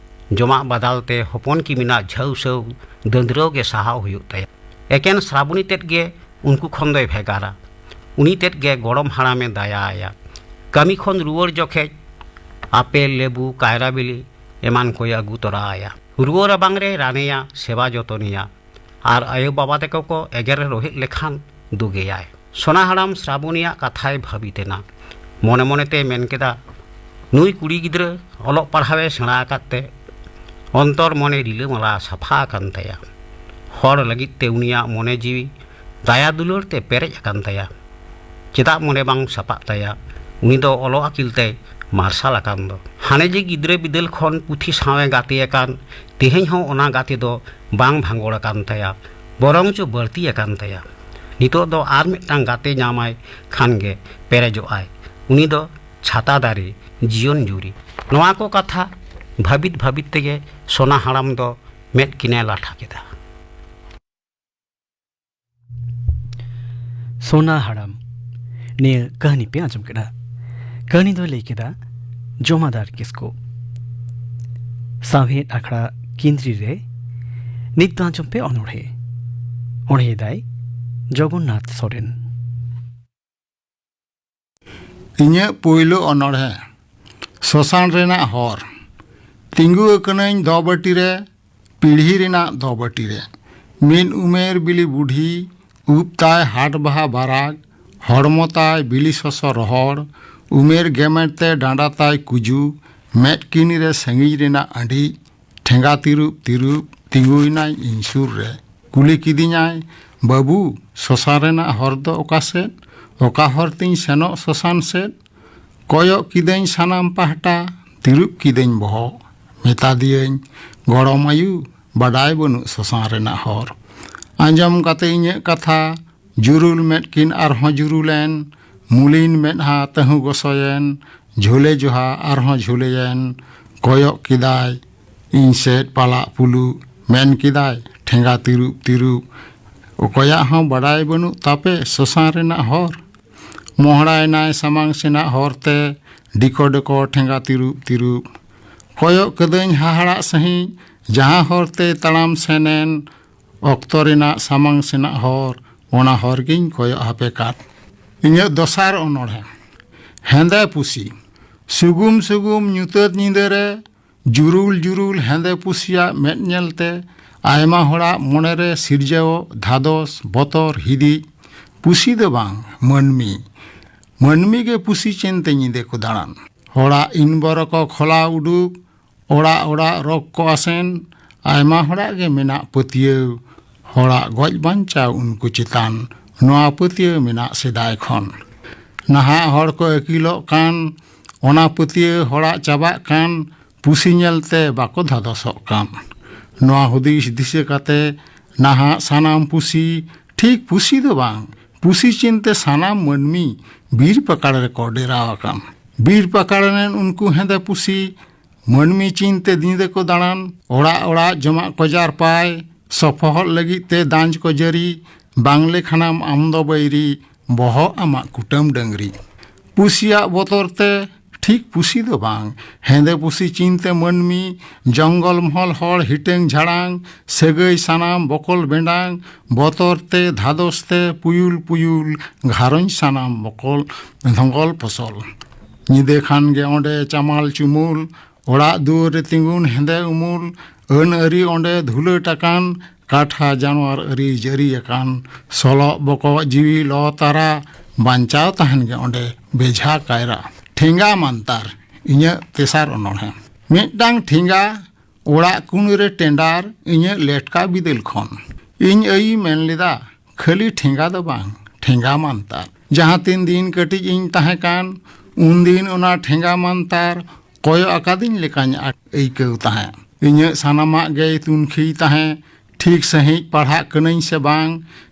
ᱡᱚᱢᱟᱜ ᱵᱟᱫᱟᱞ ᱛᱮ ᱦᱚᱯᱚᱱ ᱠᱤᱢᱤᱱᱟᱜ ᱡᱷᱟᱹᱣᱥᱟᱹᱣ ᱫᱟᱹᱱᱫᱽᱨᱟᱹᱣ ᱜᱮ ᱥᱟᱦᱟᱣ ᱦᱩᱭᱩᱜ ᱛᱟᱭᱟ᱾ ᱮᱠᱮᱱ ᱥᱨᱟᱵᱚᱱᱤ ᱛᱮᱫ ᱜᱮ ᱩᱱᱠᱩ ᱠᱷᱚᱱ ᱫᱚᱭ ᱵᱷᱮᱜᱟᱨᱟ᱾ ᱩᱱᱤ ᱛᱮᱫ ᱜᱮ ᱜᱚᱲᱚᱢ ᱦᱟᱲᱟᱢᱮ ᱫᱟᱭᱟ ᱟᱭᱟ᱾ ᱠᱟᱹᱢᱤ ᱠᱷᱚᱱ ᱨᱩᱣᱟᱹᱲ ᱡᱚᱠᱷᱮᱡ ᱟᱯᱮᱞ, ᱞᱮᱵᱩ, ᱠᱟᱭᱨᱟ ᱵᱤᱞᱤ ᱮᱢᱟᱱ ᱠᱚᱭ ᱟᱹᱜᱩ ᱛᱚᱨᱟ ᱟᱭᱟ᱾ ᱨᱩᱣᱟᱹ ᱨᱟᱵᱟᱝ ᱨᱮ ᱨᱟᱱᱮᱭᱟ, ᱥᱮᱵᱟ ᱡᱚᱛᱚᱱᱮᱭᱟ᱾ ᱟᱨ ᱟᱭᱳ ᱵᱟᱵᱟ ᱛᱟᱠᱚ ᱠᱚ ᱮᱜᱮᱨ ᱨᱳᱦᱮᱫ ᱞᱮᱠᱷᱟᱱ ᱫᱩᱜᱮᱭᱟᱭ᱾ ᱥᱳᱱᱟ ᱦᱟᱲᱟᱢ ᱥᱨᱟᱵᱚᱱᱤᱭᱟᱜ ᱠᱟᱛᱷᱟᱭ ᱵᱷᱟᱹᱵᱤᱛ ᱮᱱᱟ᱾ ᱢᱚᱱᱮ ᱢᱚᱱᱮᱛᱮ ᱢᱮᱱ ᱠᱮᱫᱟ, ᱱᱩᱭ ᱠᱩᱲᱤ ᱜᱤᱫᱽᱨᱟᱹ ᱚᱞᱚᱜ ᱯᱟᱲᱦᱟᱣᱮ ᱥᱮᱬᱟ ᱟᱠᱟᱫ ᱛᱮ ᱚᱱᱛᱚᱨ ᱢᱚᱱᱮ ᱨᱤᱞᱟᱹᱢᱟᱞᱟ ᱥᱟᱯᱷᱟ ᱟᱠᱟᱱ ᱛᱟᱭᱟ᱾ ᱦᱚᱲ ᱞᱟᱹᱜᱤᱫ ᱛᱮ ᱩᱱᱤᱭᱟᱜ ᱢᱚᱱᱮ ᱡᱤᱣᱤ ᱫᱟᱭᱟ ᱫᱩᱞᱟᱹᱲ ᱛᱮ ᱯᱮᱨᱮᱡ ᱟᱠᱟᱱ ᱛᱟᱭᱟ᱾ ᱪᱮᱫᱟᱜ ᱢᱚᱱᱮ ᱵᱟᱝ ᱥᱟᱯᱟᱜ ᱛᱟᱭᱟ? ᱩᱱᱤ ᱫᱚ ᱚᱞᱚᱜ ᱟᱹᱠᱤᱞ ᱛᱮᱭ ᱢᱟᱨᱥᱟᱞ ᱟᱠᱟᱱ ᱫᱚ᱾ ᱦᱟᱱᱮ ᱡᱮ ᱜᱤᱫᱽᱨᱟᱹ ᱵᱤᱫᱟᱹᱞ ᱠᱷᱚᱱ ᱯᱩᱛᱷᱤ ᱥᱟᱶᱮ ᱜᱟᱛᱮ ᱟᱠᱟᱱ, ᱛᱮᱦᱮᱧ ᱦᱚᱸ ᱚᱱᱟ ᱜᱟᱛᱮ ᱫᱚ ᱵᱟᱝ ᱵᱷᱟᱸᱜᱚᱲ ᱟᱠᱟᱱ ᱛᱟᱭᱟ, ᱵᱚᱨᱚᱝ ᱪᱚ ᱵᱟᱹᱲᱛᱤ ᱟᱠᱟᱱ ᱛᱟᱭᱟ᱾ ᱱᱤᱛᱚᱜ ᱫᱚ ᱟᱨ ᱢᱤᱫᱴᱟᱝ ᱜᱟᱛᱮ ᱧᱟᱢᱟᱭ ᱠᱷᱟᱱ ᱜᱮ ᱯᱮᱨᱮᱡᱚᱜᱼᱟᱭ᱾ ᱩᱱᱤ ᱫᱚ ᱪᱷᱟᱛᱟ ᱫᱟᱨᱮ, ᱡᱤᱭᱚᱱ ᱡᱩᱨᱤ᱾ ᱱᱚᱣᱟ ᱠᱚ ᱠᱟᱛᱷᱟ ᱵᱷᱟᱹᱵᱤᱛ ᱵᱷᱟᱹᱵᱤᱛ ᱛᱮᱜᱮ ᱥᱳᱱᱟ ᱦᱟᱲᱟᱢ ᱫᱚ ᱢᱮᱫ ᱠᱤᱱᱮ ᱞᱟᱴᱷᱟ ᱠᱮᱫᱟ᱾ ᱥᱳᱱᱟ ᱦᱟᱲᱟᱢ᱾ ᱱᱤᱭᱟᱹ ᱠᱟᱹᱦᱱᱤ ᱯᱮ ᱟᱸᱡᱚᱢ ᱠᱮᱫᱟ᱾ ᱠᱟᱹᱦᱱᱤ ᱫᱚᱭ ᱞᱟᱹᱭ ᱠᱮᱫᱟ ᱡᱚᱢᱟᱫᱟᱨ ᱠᱤᱥᱠᱩ᱾ ᱥᱟᱶᱦᱮᱫ ᱟᱠᱷᱲᱟ ᱠᱮᱱᱫᱽᱨᱤ ᱨᱮ ᱱᱤᱛ ᱫᱚ ᱟᱸᱡᱚᱢ ᱯᱮ ᱚᱱᱚᱬᱦᱮ᱾ ᱚᱬᱦᱮᱭᱮᱫᱟᱭ ᱡᱚᱜᱚᱱᱱᱟᱛᱷ ᱥᱚᱨᱮᱱ᱾ ᱤᱧᱟᱹᱜ ᱯᱳᱭᱞᱳ ᱚᱱᱚᱬᱦᱮ, ᱥᱚᱥᱟᱱ ᱨᱮᱱᱟᱜ ᱦᱚᱨ᱾ ᱛᱤᱸᱜᱩ ᱟᱠᱟᱱᱟᱹᱧ ᱫᱚᱵᱟᱹᱴᱤ ᱨᱮ, ᱯᱤᱲᱦᱤ ᱨᱮᱱᱟᱜ ᱫᱚᱵᱟᱹᱴᱤ ᱨᱮ᱾ ᱢᱤᱫ ᱩᱢᱮᱨ ᱵᱤᱞᱤ ᱵᱩᱰᱷᱤ, ᱩᱵ ᱛᱟᱭ ᱦᱟᱴ ᱵᱟᱦᱟ ᱵᱟᱨᱟᱜᱽ, ᱦᱚᱲᱢᱚ ᱛᱟᱭ ᱵᱤᱞᱤ ᱥᱚᱥᱚ ᱨᱚᱦᱚᱲ, ᱩᱢᱮᱨ ᱜᱮᱢᱮᱨ ᱛᱮ ᱰᱟᱸᱰᱟ ᱛᱟᱭ ᱠᱩᱡᱩ, ᱢᱮᱫ ᱠᱤᱱᱤ ᱨᱮ ᱥᱟᱺᱜᱤᱧ ᱨᱮᱱᱟᱜ ᱟᱺᱰᱤᱡ, ᱴᱷᱮᱸᱜᱟ ᱛᱤᱨᱩᱯ ᱛᱤᱨᱩᱯ ᱛᱤᱸᱜᱩᱭᱮᱱᱟᱭ ᱤᱧ ᱥᱩᱨ ᱨᱮ᱾ ᱠᱩᱞᱤ ᱠᱤᱫᱤᱧᱟᱭ, "ᱵᱟᱹᱵᱩ, ᱥᱚᱥᱟᱱ ᱨᱮᱱᱟᱜ ᱦᱚᱨ ᱫᱚ ᱚᱠᱟ ᱥᱮᱫ? ᱚᱠᱟ ᱦᱚᱨ ᱛᱤᱧ ᱥᱮᱱᱚᱜ ᱥᱚᱥᱟᱱ ᱥᱮᱫ?" ᱠᱚᱭᱚᱜ ᱠᱤᱫᱟᱹᱧ ᱥᱟᱱᱟᱢ ᱯᱟᱦᱴᱟ, ᱛᱤᱨᱩᱯ ᱠᱤᱫᱟᱹᱧ ᱵᱚᱦᱚᱜ᱾ ᱢᱮᱛᱟ ᱫᱤᱭᱟᱹᱧ, "ᱜᱚᱲᱚᱢ ᱟᱭᱩ, ᱵᱟᱰᱟᱭ ᱵᱟᱹᱱᱩᱜ ᱥᱚᱥᱟᱱ ᱨᱮᱱᱟᱜ ᱦᱚᱨ᱾" ᱟᱸᱡᱚᱢ ᱠᱟᱛᱮ ᱤᱧᱟᱹᱜ ᱠᱟᱛᱷᱟ, ᱡᱩᱨᱩᱞ ᱢᱮᱫ ᱠᱤᱱ ᱟᱨᱦᱚᱸ ᱡᱩᱨᱩᱞᱮᱱ, ᱢᱩᱞᱤᱱ ᱢᱮᱫᱦᱟ ᱛᱟᱹᱦᱩ ᱜᱚᱥᱚᱭᱮᱱ, ᱡᱷᱩᱞᱮ ᱡᱚᱦᱟ ᱟᱨᱦᱚᱸ ᱡᱷᱩᱞᱮᱭᱮᱱ, ᱠᱚᱭᱚᱜ ᱠᱮᱫᱟᱭ ᱤᱧ ᱥᱮᱫ ᱯᱟᱞᱟᱜ ᱯᱩᱞᱩᱜ, ᱢᱮᱱ ᱠᱮᱫᱟᱭ, "ᱴᱷᱮᱸᱜᱟ ᱛᱤᱨᱩᱯ ᱛᱤᱨᱩᱯ, ᱚᱠᱚᱭᱟᱜ ᱦᱚᱸ ᱵᱟᱰᱟᱭ ᱵᱟᱹᱱᱩᱜ ᱛᱟᱯᱮ ᱥᱚᱥᱟᱱ ᱨᱮᱱᱟᱜ ᱦᱚᱨ?" ᱢᱚᱦᱲᱟᱭᱮᱱᱟᱭ ᱥᱟᱢᱟᱝ ᱥᱮᱱᱟᱜ ᱦᱚᱨᱛᱮ, ᱰᱤᱠᱚ ᱰᱚᱠᱚ ᱴᱷᱮᱸᱜᱟ ᱛᱤᱨᱩᱯ ᱛᱤᱨᱩᱯ᱾ ᱠᱚᱭᱚᱜ ᱠᱟᱹᱫᱟᱹᱧ ᱦᱟᱦᱟᱲᱟᱜ ᱥᱟᱺᱦᱤᱡ, ᱡᱟᱦᱟᱸ ᱦᱚᱨᱛᱮᱭ ᱛᱟᱲᱟᱢ ᱥᱮᱱᱮᱱ, ᱚᱠᱛᱚ ᱨᱮᱱᱟᱜ ᱥᱟᱢᱟᱝ ᱥᱮᱱᱟᱜ ᱦᱚᱨ, ᱚᱱᱟ ᱦᱚᱨ ᱜᱤᱧ ᱠᱚᱭᱚᱜ ᱦᱟᱯᱮ ᱠᱟᱫ᱾ ᱤᱧᱟᱹᱜ ᱫᱚᱥᱟᱨ ᱚᱱᱚᱬᱦᱮ, ᱦᱮᱸᱫᱮ ᱯᱩᱥᱤ᱾ ᱥᱩᱜᱩᱢ ᱥᱩᱜᱩᱢ ᱧᱩᱛᱟᱹᱛ ᱧᱤᱫᱟᱹᱨᱮ ᱡᱩᱨᱩᱞ ᱡᱩᱨᱩᱞ ᱦᱮᱸᱫᱮ ᱯᱩᱥᱤᱭᱟᱜ ᱢᱮᱫ ᱧᱮᱞᱛᱮ ᱟᱭᱢᱟ ᱦᱚᱲᱟᱜ ᱢᱚᱱᱮᱨᱮ ᱥᱤᱨᱡᱟᱹᱣᱚᱜ ᱫᱷᱟᱫᱚᱥ, ᱵᱚᱛᱚᱨ, ᱦᱤᱫᱤᱡ᱾ ᱯᱩᱥᱤ ᱫᱚ ᱵᱟᱝ, ᱢᱟᱹᱱᱢᱤ᱾ ᱢᱟᱹᱱᱢᱤ ᱜᱮ ᱯᱩᱥᱤ ᱪᱤᱱᱛᱮ ᱧᱤᱫᱟᱹ ᱠᱚ ᱫᱟᱬᱟᱱ᱾ ᱦᱚᱲᱟᱜ ᱤᱱᱵᱚᱨᱚ ᱠᱚ ᱠᱷᱚᱞᱟᱣ ᱩᱰᱩᱠ, ᱚᱲᱟᱜ ᱚᱲᱟᱜ ᱨᱚᱜᱽ ᱠᱚ ᱟᱥᱮᱱ᱾ ᱟᱭᱢᱟ ᱦᱚᱲᱟᱜ ᱜᱮ ᱢᱮᱱᱟᱜ ᱯᱟᱹᱛᱭᱟᱹᱣ, ᱦᱚᱲᱟᱜ ᱜᱚᱡ ᱵᱟᱧᱪᱟᱣ ᱩᱱᱠᱩ ᱪᱮᱛᱟᱱ᱾ ᱱᱚᱣᱟ ᱯᱟᱹᱛᱭᱟᱹᱣ ᱢᱮᱱᱟᱜ ᱥᱮᱫᱟᱭ ᱠᱷᱚᱱ᱾ ᱱᱟᱦᱟᱜ ᱦᱚᱲ ᱠᱚ ᱟᱹᱠᱤᱞᱚᱜ ᱠᱟᱱ, ᱚᱱᱟ ᱯᱟᱹᱛᱭᱟᱹᱣ ᱦᱚᱲᱟᱜ ᱪᱟᱵᱟᱜ ᱠᱟᱱ, ᱯᱩᱥᱤ ᱧᱮᱞᱛᱮ ᱵᱟᱠᱚ ᱫᱷᱟᱫᱚᱥᱚᱜ ᱠᱟᱱ᱾ ᱱᱚᱣᱟ ᱦᱩᱫᱤᱥ ᱫᱤᱥᱟᱹ ᱠᱟᱛᱮ ᱱᱟᱦᱟᱜ ᱥᱟᱱᱟᱢ ᱯᱩᱥᱤ, ᱴᱷᱤᱠ ᱯᱩᱥᱤ ᱫᱚ ᱵᱟᱝ, ᱯᱩᱥᱤ ᱪᱤᱱᱛᱮ ᱥᱟᱱᱟᱢ ᱢᱟᱹᱱᱢᱤ ᱵᱤᱨ ᱯᱟᱠᱟᱲ ᱨᱮᱠᱚ ᱰᱮᱨᱟᱣ ᱟᱠᱟᱱ᱾ ᱵᱤᱨ ᱯᱟᱠᱟᱲ ᱨᱮᱱ ᱩᱱᱠᱩ ᱦᱮᱸᱫᱮ ᱯᱩᱥᱤ ᱢᱟᱹᱱᱢᱤ ᱪᱤᱱᱛᱮ ᱧᱤᱫᱟᱹ ᱠᱚ ᱫᱟᱬᱟᱱ, ᱚᱲᱟᱜ ᱚᱲᱟᱜ ᱡᱚᱢᱟᱜ ᱠᱚ ᱡᱟᱨᱯᱟᱭ, ᱥᱚᱯᱚᱦᱚᱫ ᱞᱟᱹᱜᱤᱫ ᱛᱮ ᱫᱟᱸᱡ ᱠᱚ ᱡᱟᱹᱨᱤ, ᱵᱟᱝ ᱞᱮᱠᱷᱟᱱᱟᱢ ᱟᱢ ᱫᱚ ᱵᱟᱹᱭᱨᱤ, ᱵᱚᱦᱚᱜ ᱟᱢᱟᱜ ᱠᱩᱴᱟᱹᱢ ᱰᱟᱹᱝᱨᱤ᱾ ᱯᱩᱥᱤᱭᱟᱜ ᱵᱚᱛᱚᱨ ᱛᱮ, ᱴᱷᱤᱠ ᱯᱩᱥᱤ ᱫᱚ ᱵᱟᱝ, ᱦᱮᱸᱫᱮ ᱯᱩᱥᱤ ᱪᱤᱱᱛᱮ ᱢᱟᱹᱱᱢᱤ, ᱡᱚᱝᱜᱚᱞ ᱢᱚᱦᱚᱞ ᱦᱚᱲ ᱦᱤᱴᱟᱹᱝ ᱡᱷᱟᱲᱟᱝ, ᱥᱟᱹᱜᱟᱹᱭ ᱥᱟᱱᱟᱢ ᱵᱚᱠᱚᱞ ᱵᱮᱸᱰᱟᱝ, ᱵᱚᱛᱚᱨ ᱛᱮ ᱫᱷᱟᱫᱚᱥ ᱛᱮ ᱯᱩᱭᱩᱞ ᱯᱩᱭᱩᱞ, ᱜᱷᱟᱨᱚᱸᱡᱽ ᱥᱟᱱᱟᱢ ᱵᱚᱠᱚᱞ ᱫᱷᱚᱸᱜᱚᱞ ᱯᱷᱚᱥᱚᱞ᱾ ᱧᱤᱫᱟᱹ ᱠᱷᱟᱱ ᱜᱮ ᱚᱸᱰᱮ ᱪᱟᱢᱟᱞ ᱪᱩᱢᱩᱞ, ᱚᱲᱟᱜ ᱫᱩᱣᱟᱹᱨ ᱨᱮ ᱛᱤᱸᱜᱩᱱ ᱦᱮᱸᱫᱮ ᱩᱢᱩᱞ, ᱟᱹᱱ ᱟᱹᱨᱤ ᱚᱸᱰᱮ ᱫᱷᱩᱞᱟᱹᱴ ᱟᱠᱟᱱ, ᱠᱟᱴᱷᱟ ᱡᱟᱱᱣᱟᱨ ᱟᱹᱨᱤ ᱡᱟᱹᱨᱤ ᱟᱠᱟᱱ, ᱥᱚᱞᱚᱜ ᱵᱚᱠᱚᱜ ᱡᱤᱣᱤ ᱞᱚ ᱛᱟᱨᱟ, ᱵᱟᱧᱪᱟᱣ ᱛᱟᱦᱮᱱ ᱜᱮ ᱚᱸᱰᱮ ᱵᱮᱡᱷᱟ ᱠᱟᱭᱨᱟ᱾ ᱴᱷᱮᱸᱜᱟ ᱢᱟᱱᱛᱟᱨ, ᱤᱧᱟᱹᱜ ᱛᱮᱥᱟᱨ ᱚᱱᱚᱬᱦᱮ᱾ ᱢᱤᱫᱴᱟᱝ ᱴᱷᱮᱸᱜᱟ, ᱚᱲᱟᱜ ᱠᱩᱱᱩ ᱨᱮ ᱴᱮᱸᱰᱟᱨ, ᱤᱧᱟᱹᱜ ᱞᱮᱴᱠᱟ ᱵᱤᱫᱟᱹᱞ ᱠᱷᱚᱱ᱾ ᱤᱧ ᱟᱭᱤ ᱢᱮᱱ ᱞᱮᱫᱟ, ᱠᱷᱟᱹᱞᱤ ᱴᱷᱮᱸᱜᱟ ᱫᱚ ᱵᱟᱝ, ᱴᱷᱮᱸᱜᱟ ᱢᱟᱱᱛᱟᱨ᱾ ᱡᱟᱦᱟᱸ ᱛᱤᱱ ᱫᱤᱱ ᱠᱟᱹᱴᱤᱡ ᱤᱧ ᱛᱟᱦᱮᱸ ᱠᱟᱱ, ᱩᱱᱫᱤᱱ ᱚᱱᱟ ᱴᱷᱮᱸᱜᱟ ᱢᱟᱱᱛᱟᱨ ᱠᱚᱭᱚᱜ ᱟᱠᱟᱫᱤᱧ ᱞᱮᱠᱟᱧ ᱟ-, ᱟᱹᱭᱠᱟᱹᱣ ᱛᱟᱦᱮᱸᱫ᱾ ᱤᱧᱟᱹᱜ ᱥᱟᱱᱟᱢᱟᱜ ᱜᱮᱭ ᱛᱩᱱᱠᱷᱤᱭ ᱛᱟᱦᱮᱸᱫ᱾ ᱴᱷᱤᱠ ᱥᱟᱺᱦᱤᱡ ᱯᱟᱲᱦᱟᱜ ᱠᱟᱹᱱᱟᱹᱧ ᱥᱮ ᱵᱟᱝ,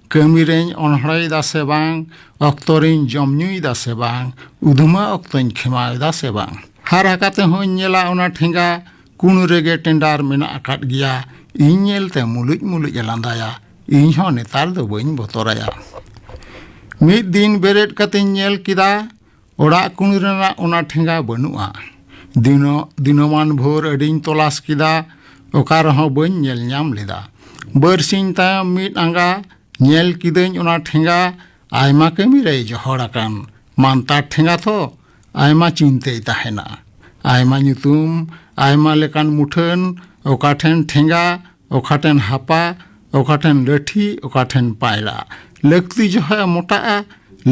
ᱠᱟᱹᱢᱤ ᱨᱮᱧ ᱚᱱᱦᱲᱟᱭᱮᱫᱟ ᱥᱮ ᱵᱟᱝ, ᱚᱠᱛᱚ ᱨᱮᱧ ᱡᱚᱢ ᱧᱩᱭᱮᱫᱟ ᱥᱮ ᱵᱟᱝ, ᱩᱫᱷᱢᱟ ᱚᱠᱛᱚᱧ ᱠᱷᱮᱢᱟᱣᱮᱫᱟ ᱥᱮ ᱵᱟᱝ᱾ ᱦᱟᱨᱟ ᱠᱟᱛᱮ ᱦᱚᱸᱧ ᱧᱮᱞᱟ ᱚᱱᱟ ᱴᱷᱮᱸᱜᱟ, ᱠᱩᱱᱩ ᱨᱮᱜᱮ ᱴᱮᱸᱰᱟᱨ ᱢᱮᱱᱟᱜ ᱟᱠᱟᱫ ᱜᱮᱭᱟ᱾ ᱤᱧ ᱧᱮᱞᱛᱮ ᱢᱩᱞᱩᱡ ᱢᱩᱞᱩᱡ ᱮ ᱞᱟᱸᱫᱟᱭᱟ᱾ ᱤᱧ ᱦᱚᱸ ᱱᱮᱛᱟᱨ ᱫᱚ ᱵᱟᱹᱧ ᱵᱚᱛᱚᱨᱟᱭᱟ᱾ ᱢᱤᱫ ᱫᱤᱱ ᱵᱮᱨᱮᱫ ᱠᱟᱛᱮᱧ ᱧᱮᱞ ᱠᱮᱫᱟ, ᱚᱲᱟᱜ ᱠᱩᱱᱩ ᱨᱮᱱᱟᱜ ᱚᱱᱟ ᱴᱷᱮᱸᱜᱟ ᱵᱟᱹᱱᱩᱜᱼᱟ᱾ ᱫᱤᱱᱚ-, ᱫᱤᱱᱚᱢᱟᱱ ᱵᱷᱳᱨ ᱟᱹᱰᱤᱧ ᱛᱚᱞᱟᱥ ᱠᱮᱫᱟ, ᱚᱠᱟ ᱨᱮᱦᱚᱸ ᱵᱟᱹᱧ ᱧᱮᱞ ᱧᱟᱢ ᱞᱮᱫᱟ᱾ ᱵᱟᱨᱥᱤᱧ ᱛᱟᱭᱚᱢ ᱢᱤᱫ ᱟᱸᱜᱟ ᱧᱮᱞ ᱠᱤᱫᱟᱹᱧ ᱚᱱᱟ ᱴᱷᱮᱸᱜᱟ ᱟᱭᱢᱟ ᱠᱟᱹᱢᱤ ᱨᱮᱭ ᱡᱚᱦᱚᱲ ᱟᱠᱟᱱ᱾ ᱢᱟᱱᱛᱟᱨ ᱴᱷᱮᱸᱜᱟ ᱛᱚ, ᱟᱭᱢᱟ ᱪᱤᱱᱛᱟᱹᱭ ᱛᱟᱦᱮᱱᱟ᱾ ᱟᱭᱢᱟ ᱧᱩᱛᱩᱢ, ᱟᱭᱢᱟ ᱞᱮᱠᱟᱱ ᱢᱩᱴᱷᱟᱹᱱ, ᱚᱠᱟ ᱴᱷᱮᱱ ᱴᱷᱮᱸᱜᱟ, ᱚᱠᱟ ᱴᱷᱮᱱ ᱦᱟᱯᱟ, ᱚᱠᱟ ᱴᱷᱮᱱ ᱞᱟᱹᱴᱷᱤ, ᱚᱠᱟ ᱴᱷᱮᱱ ᱯᱟᱭᱲᱟ᱾ ᱞᱟᱹᱠᱛᱤ ᱡᱚᱦᱚᱜ ᱮ ᱢᱚᱴᱟᱜᱼᱟ,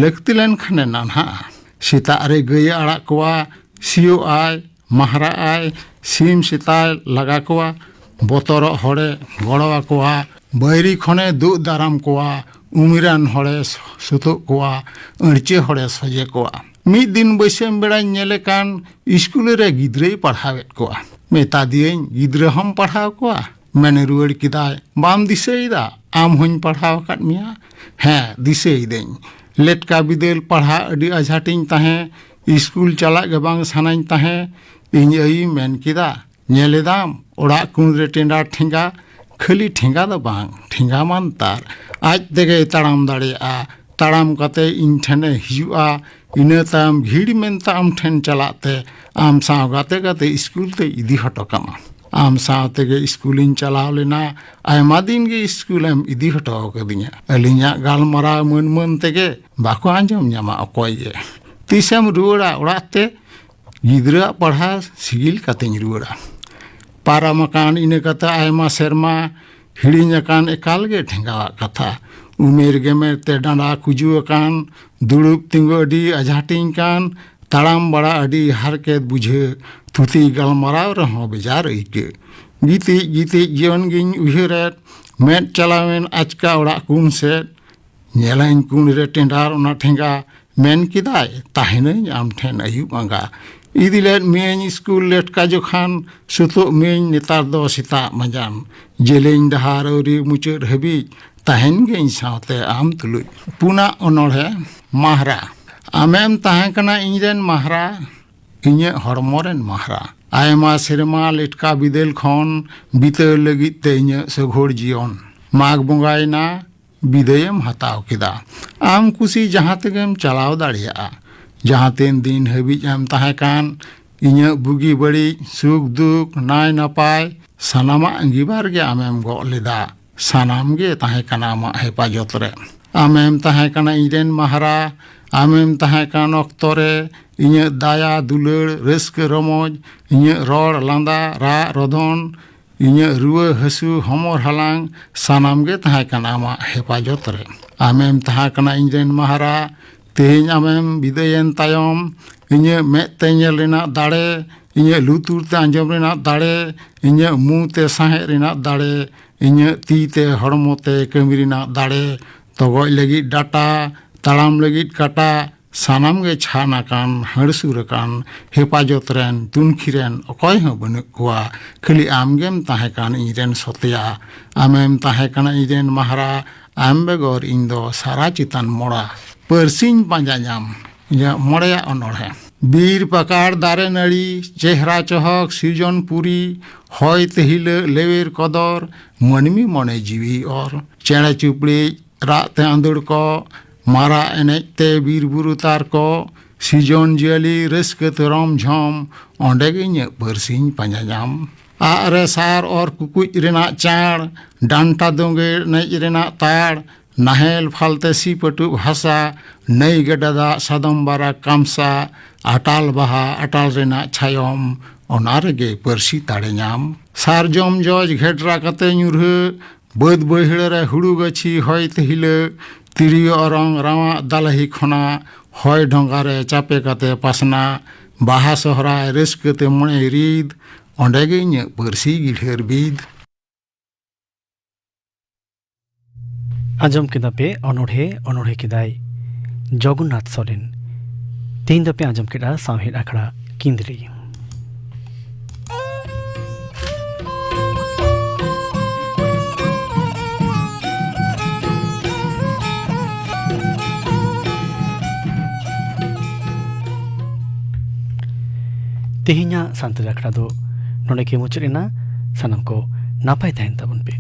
ᱞᱟᱹᱠᱛᱤ ᱞᱮᱱᱠᱷᱟᱱᱮ ᱱᱟᱱᱦᱟᱜᱼᱟ᱾ ᱥᱮᱛᱟᱜ ᱨᱮ ᱜᱟᱹᱭᱮ ᱟᱲᱟᱜ ᱠᱚᱣᱟ, ᱥᱤᱭᱳᱜ ᱟᱭ, ᱢᱟᱦᱨᱟᱜ ᱟᱭ, ᱥᱤᱢ ᱥᱮᱛᱟᱭ ᱞᱟᱜᱟ ᱠᱚᱣᱟ᱾ ᱵᱚᱛᱚᱨᱚᱜ ᱦᱚᱲᱮ ᱜᱚᱲᱚ ᱟᱠᱚᱣᱟ, ᱵᱟᱹᱭᱨᱤ ᱠᱷᱚᱱᱮ ᱫᱩᱜ ᱫᱟᱨᱟᱢ ᱠᱚᱣᱟ, ᱩᱢᱤᱨᱟᱱ ᱦᱚᱲᱮ ᱥᱩᱛᱩᱜ ᱠᱚᱣᱟ, ᱟᱹᱲᱪᱟᱹ ᱦᱚᱲᱮ ᱥᱚᱡᱮ ᱠᱚᱣᱟ᱾ ᱢᱤᱫ ᱫᱤᱱ ᱵᱟᱹᱭᱥᱟᱹᱢ ᱵᱮᱲᱟᱧ ᱧᱮᱞᱮ ᱠᱟᱱ ᱤᱥᱠᱩᱞ ᱨᱮ ᱜᱤᱫᱽᱨᱟᱹᱭ ᱯᱟᱲᱦᱟᱣᱮᱫ ᱠᱚᱣᱟ᱾ ᱢᱮᱛᱟ ᱫᱤᱭᱟᱹᱧ, "ᱜᱤᱫᱽᱨᱟᱹ ᱦᱚᱸᱢ ᱯᱟᱲᱦᱟᱣ ᱠᱚᱣᱟ?" ᱢᱮᱱ ᱨᱩᱣᱟᱹᱲ ᱠᱮᱫᱟᱭ, "ᱵᱟᱢ ᱫᱤᱥᱟᱹᱭᱮᱫᱟ? ᱟᱢ ᱦᱚᱸᱧ ᱯᱟᱲᱦᱟᱣ ᱟᱠᱟᱫ ᱢᱮᱭᱟ?" "ᱦᱮᱸ, ᱫᱤᱥᱟᱹᱭᱮᱫᱟᱹᱧ᱾ ᱞᱮᱴᱠᱟ ᱵᱤᱫᱟᱹᱞ ᱯᱟᱲᱦᱟᱜ ᱟᱹᱰᱤ ᱟᱡᱷᱟᱴᱤᱧ ᱛᱟᱦᱮᱸ, ᱤᱥᱠᱩᱞ ᱪᱟᱞᱟᱜ ᱜᱮ ᱵᱟᱝ ᱥᱟᱱᱟᱧ ᱛᱟᱦᱮᱸ᱾ ᱤᱧ ᱟᱭᱳᱭ ᱢᱮᱱ ᱠᱮᱫᱟ, 'ᱧᱮᱞᱮᱫᱟᱢ, ᱚᱲᱟᱜ ᱠᱩᱱ ᱨᱮ ᱴᱮᱸᱰᱟᱨ ᱴᱷᱮᱸᱜᱟ, ᱠᱷᱟᱹᱞᱤ ᱴᱷᱮᱸᱜᱟ ᱫᱚ ᱵᱟᱝ, ᱴᱷᱮᱸᱜᱟ ᱢᱟᱱᱛᱟᱨ᱾ ᱟᱡ ᱛᱮᱜᱮᱭ ᱛᱟᱲᱟᱢ ᱫᱟᱲᱮᱭᱟᱜᱼᱟ᱾ ᱛᱟᱲᱟᱢ ᱠᱟᱛᱮ ᱤᱧ ᱴᱷᱮᱱᱮ ᱦᱤᱡᱩᱜᱼᱟ᱾ ᱤᱱᱟᱹ ᱛᱟᱭᱚᱢ ᱵᱷᱤᱲ ᱢᱮᱱᱛᱮ ᱟᱢ ᱴᱷᱮᱱ ᱪᱟᱞᱟᱜ ᱛᱮ ᱟᱢ ᱥᱟᱶ ᱜᱟᱛᱮ ᱜᱟᱛᱮ ᱤᱥᱠᱩᱞ ᱛᱮ ᱤᱫᱤ ᱦᱚᱴᱚ ᱠᱟᱢᱟ᱾ ᱟᱢ ᱥᱟᱶ ᱛᱮᱜᱮ ᱤᱥᱠᱩᱞᱤᱧ ᱪᱟᱞᱟᱣ ᱞᱮᱱᱟ᱾ ᱟᱭᱢᱟ ᱫᱤᱱ ᱜᱮ ᱤᱥᱠᱩᱞᱮᱢ ᱤᱫᱤ ᱦᱚᱴᱚ ᱟᱠᱟᱫᱤᱧᱟ᱾ ᱟᱹᱞᱤᱧᱟᱜ ᱜᱟᱞᱢᱟᱨᱟᱣ ᱢᱟᱹᱱ ᱢᱟᱹᱱ ᱛᱮᱜᱮ ᱵᱟᱠᱚ ᱟᱸᱡᱚᱢ ᱧᱟᱢᱟ ᱚᱠᱚᱭ ᱜᱮ᱾ ᱛᱤᱥᱮᱢ ᱨᱩᱣᱟᱹᱲᱟ ᱚᱲᱟᱜ ᱛᱮ?" ᱜᱤᱫᱽᱨᱟᱹᱣᱟᱜ ᱯᱟᱲᱦᱟᱣ ᱥᱤᱜᱤᱞ ᱠᱟᱛᱮᱧ ᱨᱩᱣᱟᱹᱲᱟ᱾ ᱯᱟᱨᱚᱢ ᱟᱠᱟᱱ ᱤᱱᱟᱹ ᱠᱟᱛᱮ ᱟᱭᱢᱟ ᱥᱮᱨᱢᱟ, ᱦᱤᱲᱤᱧ ᱟᱠᱟᱱ ᱮᱠᱟᱞ ᱜᱮ ᱴᱷᱮᱸᱜᱟᱣᱟᱜ ᱠᱟᱛᱷᱟ᱾ ᱩᱢᱮᱨ ᱜᱮᱢᱮᱨ ᱛᱮ ᱰᱟᱸᱰᱟ ᱠᱩᱡᱩ ᱟᱠᱟᱱ, ᱫᱩᱲᱩᱵ ᱛᱤᱸᱜᱩ ᱟᱹᱰᱤ ᱟᱡᱷᱟᱴᱤᱧ ᱠᱟᱱ, ᱛᱟᱲᱟᱢ ᱵᱟᱲᱟ ᱟᱹᱰᱤ ᱦᱟᱨᱠᱮᱛ ᱵᱩᱡᱷᱟᱹ, ᱛᱷᱩᱛᱤ ᱜᱟᱞᱢᱟᱨᱟᱣ ᱨᱮᱦᱚᱸ ᱵᱮᱡᱟᱨ ᱟᱹᱭᱠᱟᱹᱜ᱾ ᱜᱤᱛᱤᱡ ᱜᱤᱛᱤᱡ ᱡᱤᱭᱚᱱ ᱜᱤᱧ ᱩᱭᱦᱟᱹᱨᱮᱫ, ᱢᱮᱫ ᱪᱟᱞᱟᱣᱮᱱ ᱟᱪᱠᱟ ᱚᱲᱟᱜ ᱠᱩᱱ ᱥᱮᱫ᱾ ᱧᱮᱞᱟᱹᱧ ᱠᱩᱱ ᱨᱮ ᱴᱮᱸᱰᱟᱨ ᱚᱱᱟ ᱴᱷᱮᱸᱜᱟ, ᱢᱮᱱ ᱠᱮᱫᱟᱭ, "ᱛᱟᱦᱮᱱᱟᱹᱧ ᱟᱢ ᱴᱷᱮᱱ ᱟᱹᱭᱩᱵ ᱟᱸᱜᱟ᱾ ᱤᱫᱤ ᱞᱮᱫ ᱢᱤᱭᱟᱹᱧ ᱤᱥᱠᱩᱞ ᱞᱮᱴᱠᱟ ᱡᱚᱠᱷᱟᱱ, ᱥᱩᱛᱩᱜ ᱢᱤᱭᱟᱹᱧ ᱱᱮᱛᱟᱨ ᱫᱚ ᱥᱮᱛᱟᱜ ᱢᱟᱡᱟᱱ᱾ ᱡᱮᱞᱮᱧ ᱰᱟᱦᱟᱨ ᱟᱹᱣᱨᱤ ᱢᱩᱪᱟᱹᱫ ᱦᱟᱹᱵᱤᱡ, ᱛᱟᱦᱮᱱ ᱜᱮ ᱤᱧ ᱥᱟᱶᱛᱮ ᱟᱢ ᱛᱩᱞᱩᱡ᱾" ᱯᱩᱱᱟᱜ ᱚᱱᱚᱬᱦᱮ, ᱢᱟᱦᱨᱟ᱾ ᱟᱢᱮᱢ ᱛᱟᱦᱮᱸ ᱠᱟᱱᱟ ᱤᱧ ᱨᱮᱱ ᱢᱟᱦᱨᱟ, ᱤᱧᱟᱹᱜ ᱦᱚᱲᱢᱚ ᱨᱮᱱ ᱢᱟᱦᱟᱨᱟ᱾ ᱟᱭᱢᱟ ᱥᱮᱨᱢᱟ ᱞᱮᱴᱠᱟ ᱵᱤᱫᱟᱹᱞ ᱠᱷᱚᱱ ᱵᱤᱛᱟᱹᱣ ᱞᱟᱹᱜᱤᱫ ᱛᱮ ᱤᱧᱟᱹᱜ ᱥᱟᱹᱜᱷᱩᱲ ᱡᱤᱭᱚᱱ᱾ ᱢᱟᱜᱽ ᱵᱚᱸᱜᱟᱭᱮᱱᱟ, ᱵᱤᱫᱟᱹᱭᱮᱢ ᱦᱟᱛᱟᱣ ᱠᱮᱫᱟ᱾ ᱟᱢ ᱠᱩᱥᱤ ᱡᱟᱦᱟᱸ ᱛᱮᱜᱮᱢ ᱪᱟᱞᱟᱣ ᱫᱟᱲᱮᱭᱟᱜᱼᱟ᱾ ᱡᱟᱦᱟᱸ ᱛᱤᱱ ᱫᱤᱱ ᱦᱟᱹᱵᱤᱡ ᱮᱢ ᱛᱟᱦᱮᱸ ᱠᱟᱱ, ᱤᱧᱟᱹᱜ ᱵᱩᱜᱤ ᱵᱟᱹᱲᱤᱡ, ᱥᱩᱠ ᱫᱩᱠ, ᱱᱟᱭ ᱱᱟᱯᱟᱭ, ᱥᱟᱱᱟᱢᱟᱜ ᱟᱺᱜᱤᱵᱷᱟᱨ ᱜᱮ ᱟᱢᱮᱢ ᱜᱚᱜ ᱞᱮᱫᱟ᱾ ᱥᱟᱱᱟᱢ ᱜᱮ ᱛᱟᱦᱮᱸ ᱠᱟᱱᱟ ᱟᱢᱟᱜ ᱦᱮᱯᱟᱡᱚᱛ ᱨᱮ᱾ ᱟᱢᱮᱢ ᱛᱟᱦᱮᱸ ᱠᱟᱱᱟ ᱤᱧ ᱨᱮᱱ ᱢᱟᱦᱟᱨᱟ᱾ ᱟᱢᱮᱢ ᱛᱟᱦᱮᱸ ᱠᱟᱱ ᱚᱠᱛᱚ ᱨᱮ ᱤᱧᱟᱹᱜ ᱫᱟᱭᱟ, ᱫᱩᱞᱟᱹᱲ, ᱨᱟᱹᱥᱠᱟᱹ, ᱨᱚᱢᱚᱡᱽ, ᱤᱧᱟᱹᱜ ᱨᱚᱲ, ᱞᱟᱸᱫᱟ, ᱨᱟᱜ, ᱨᱚᱫᱷᱚᱱ, ᱤᱧᱟᱹᱜ ᱨᱩᱣᱟᱹ, ᱦᱟᱹᱥᱩ, ᱦᱚᱢᱚᱨ, ᱦᱟᱞᱟᱝ, ᱥᱟᱱᱟᱢ ᱜᱮ ᱛᱟᱦᱮᱸ ᱠᱟᱱᱟ ᱟᱢᱟᱜ ᱦᱮᱯᱟᱡᱚᱛ ᱨᱮ᱾ ᱟᱢᱮᱢ ᱛᱟᱦᱮᱸ ᱠᱟᱱᱟ ᱤᱧ ᱨᱮᱱ ᱢᱟᱦᱟᱨᱟ᱾ ᱛᱮᱦᱮᱧ ᱟᱢᱮᱢ ᱵᱤᱫᱟᱹᱭᱮᱱ ᱛᱟᱭᱚᱢ, ᱤᱧᱟᱹᱜ ᱢᱮᱫ ᱛᱮ ᱧᱮᱞ ᱨᱮᱱᱟᱜ ᱫᱟᱲᱮ, ᱤᱧᱟᱹᱜ ᱞᱩᱛᱩᱨ ᱛᱮ ᱟᱸᱡᱚᱢ ᱨᱮᱱᱟᱜ ᱫᱟᱲᱮ, ᱤᱧᱟᱹᱜ ᱢᱩ ᱛᱮ ᱥᱟᱸᱦᱮᱫ ᱨᱮᱱᱟᱜ ᱫᱟᱲᱮ, ᱤᱧᱟᱹᱜ ᱛᱤ ᱛᱮ ᱦᱚᱲᱢᱚ ᱛᱮ ᱠᱟᱹᱢᱤ ᱨᱮᱱᱟᱜ ᱫᱟᱲᱮ, ᱛᱚᱜᱚᱡ ᱞᱟᱹᱜᱤᱫ ᱰᱟᱴᱟ, ᱛᱟᱲᱟᱢ ᱞᱟᱹᱜᱤᱫ ᱠᱟᱴᱟ, ᱥᱟᱱᱟᱢ ᱜᱮ ᱪᱷᱟᱱ ᱟᱠᱟᱱ, ᱦᱟᱹᱲᱥᱩᱨ ᱟᱠᱟᱱ, ᱦᱮᱯᱟᱡᱚᱛ ᱨᱮᱱ, ᱛᱩᱱᱠᱷᱤ ᱨᱮᱱ ᱚᱠᱚᱭ ᱦᱚᱸ ᱵᱟᱹᱱᱩᱜ ᱠᱚᱣᱟ᱾ ᱠᱷᱟᱹᱞᱤ ᱟᱢ ᱜᱮᱢ ᱛᱟᱦᱮᱸ ᱠᱟᱱ ᱤᱧ ᱨᱮᱱ ᱥᱚᱛᱮᱭᱟ᱾ ᱟᱢᱮᱢ ᱛᱟᱦᱮᱸ ᱠᱟᱱᱟ ᱤᱧ ᱨᱮᱱ ᱢᱟᱦᱟᱨᱟ᱾ ᱟᱢ ᱵᱮᱜᱚᱨ ᱤᱧ ᱫᱚ ᱥᱟᱨᱟ ᱪᱮᱛᱟᱱ ᱢᱚᱲᱟ᱾ ᱯᱟᱹᱨᱥᱤᱧ ᱯᱟᱸᱡᱟ ᱧᱟᱢ᱾ ᱤᱧᱟᱹᱜ ᱢᱚᱬᱮᱭᱟᱜ ᱚᱱᱚᱬᱦᱮ᱾ ᱵᱤᱨ ᱯᱟᱠᱟᱲ ᱫᱟᱨᱮ ᱱᱟᱹᱲᱤ, ᱪᱮᱦᱨᱟ ᱪᱚᱦᱚᱠ ᱥᱤᱨᱡᱚᱱ ᱯᱩᱨᱤ, ᱦᱚᱭ ᱛᱮ ᱦᱤᱞᱟᱹᱜ ᱞᱮᱣᱮᱨ ᱠᱚᱫᱚᱨ, ᱢᱟᱹᱱᱢᱤ ᱢᱚᱱᱮ ᱡᱤᱣᱤ ᱚᱨ᱾ ᱪᱮᱬᱮ ᱪᱩᱯᱲᱤᱡ ᱨᱟᱜ ᱛᱮ ᱟᱸᱫᱳᱲ ᱠᱚ, ᱢᱟᱨᱟᱜ ᱮᱱᱮᱡ ᱛᱮ ᱵᱤᱨ ᱵᱩᱨᱩ ᱛᱟᱨ ᱠᱚ, ᱥᱤᱨᱡᱚᱱ ᱡᱤᱭᱟᱹᱞᱤ ᱨᱟᱹᱥᱠᱟᱹ ᱛᱮ ᱨᱚᱢ ᱡᱷᱚᱢ, ᱚᱸᱰᱮ ᱜᱮ ᱤᱧᱟᱹᱜ ᱯᱟᱹᱨᱥᱤᱧ ᱯᱟᱸᱡᱟ ᱧᱟᱢ᱾ ᱟᱜ ᱨᱮ ᱥᱟᱨ ᱚᱨ ᱠᱩᱠᱩᱡ ᱨᱮᱱᱟᱜ ᱪᱟᱬ, ᱰᱟᱱᱴᱟ ᱫᱚᱸᱜᱮ ᱮᱱᱮᱡ ᱨᱮᱱᱟᱜ ᱛᱟᱲ, ᱱᱟᱦᱮᱞ ᱯᱷᱟᱞᱛᱮ ᱥᱤ ᱯᱟᱹᱴᱩᱵ ᱦᱟᱥᱟ, ᱱᱟᱹᱭ ᱜᱟᱰᱟ ᱫᱟᱜ ᱥᱟᱫᱚᱢ ᱵᱟᱨᱟ ᱠᱟᱢᱥᱟ, ᱟᱴᱟᱞ ᱵᱟᱦᱟ ᱟᱴᱟᱞ ᱨᱮᱱᱟᱜ ᱪᱷᱟᱭᱚᱢ, ᱚᱱᱟ ᱨᱮᱜᱮ ᱯᱟᱹᱨᱥᱤ ᱛᱟᱲᱮ ᱧᱟᱢ᱾ ᱥᱟᱨᱡᱚᱢ ᱡᱚᱡ ᱜᱷᱮᱰᱨᱟ ᱠᱟᱛᱮ ᱧᱩᱨᱦᱟᱹ, ᱵᱟᱹᱫᱽ ᱵᱟᱹᱭᱦᱟᱹᱲ ᱨᱮ ᱦᱩᱲᱩ ᱜᱟᱹᱪᱷᱤ ᱦᱚᱭ ᱛᱮ ᱦᱤᱞᱟᱹ, ᱛᱤᱨᱭᱳ ᱚᱨᱚᱝ ᱨᱟᱶᱟᱜ ᱫᱟᱞᱟᱦᱤ ᱠᱷᱚᱱᱟᱜ, ᱦᱚᱭ ᱰᱷᱚᱸᱜᱟ ᱨᱮ ᱪᱟᱯᱮ ᱠᱟᱛᱮ ᱯᱟᱥᱱᱟ, ᱵᱟᱦᱟ ᱥᱚᱦᱨᱟᱭ ᱨᱟᱹᱥᱠᱟᱹ ᱛᱮ ᱢᱚᱬᱮ ᱨᱤᱫ, ᱚᱸᱰᱮ ᱜᱮ ᱤᱧᱟᱹᱜ ᱯᱟᱹᱨᱥᱤ ᱜᱤᱰᱷᱟᱹᱨ ᱵᱤᱫ᱾ ᱟᱸᱡᱚᱢ ᱠᱮᱫᱟ ᱯᱮ ᱚᱱᱚᱬᱦᱮ, ᱚᱱᱚᱬᱦᱮ ᱠᱮᱫᱟᱭ ᱡᱚᱜᱚᱱᱱᱟᱛᱷ ᱥᱚᱨᱮᱱ᱾ ᱛᱮᱦᱮᱧ ᱫᱚᱯᱮ ᱟᱸᱡᱚᱢ ᱠᱮᱫᱟ ᱥᱟᱶᱦᱮᱫ ᱟᱠᱷᱲᱟ ᱠᱤᱸᱫᱽᱨᱤ᱾ ᱛᱮᱦᱮᱧᱟᱜ ᱥᱟᱱᱛᱟᱲᱤ ᱟᱠᱷᱲᱟ ᱫᱚ ᱱᱚᱰᱮ ᱜᱮ ᱢᱩᱪᱟᱹᱫ ᱮᱱᱟ᱾ ᱥᱟᱱᱟᱢ ᱠᱚ ᱱᱟᱯᱟᱭ ᱛᱟᱦᱮᱱ ᱛᱟᱵᱚᱱ ᱯᱮ᱾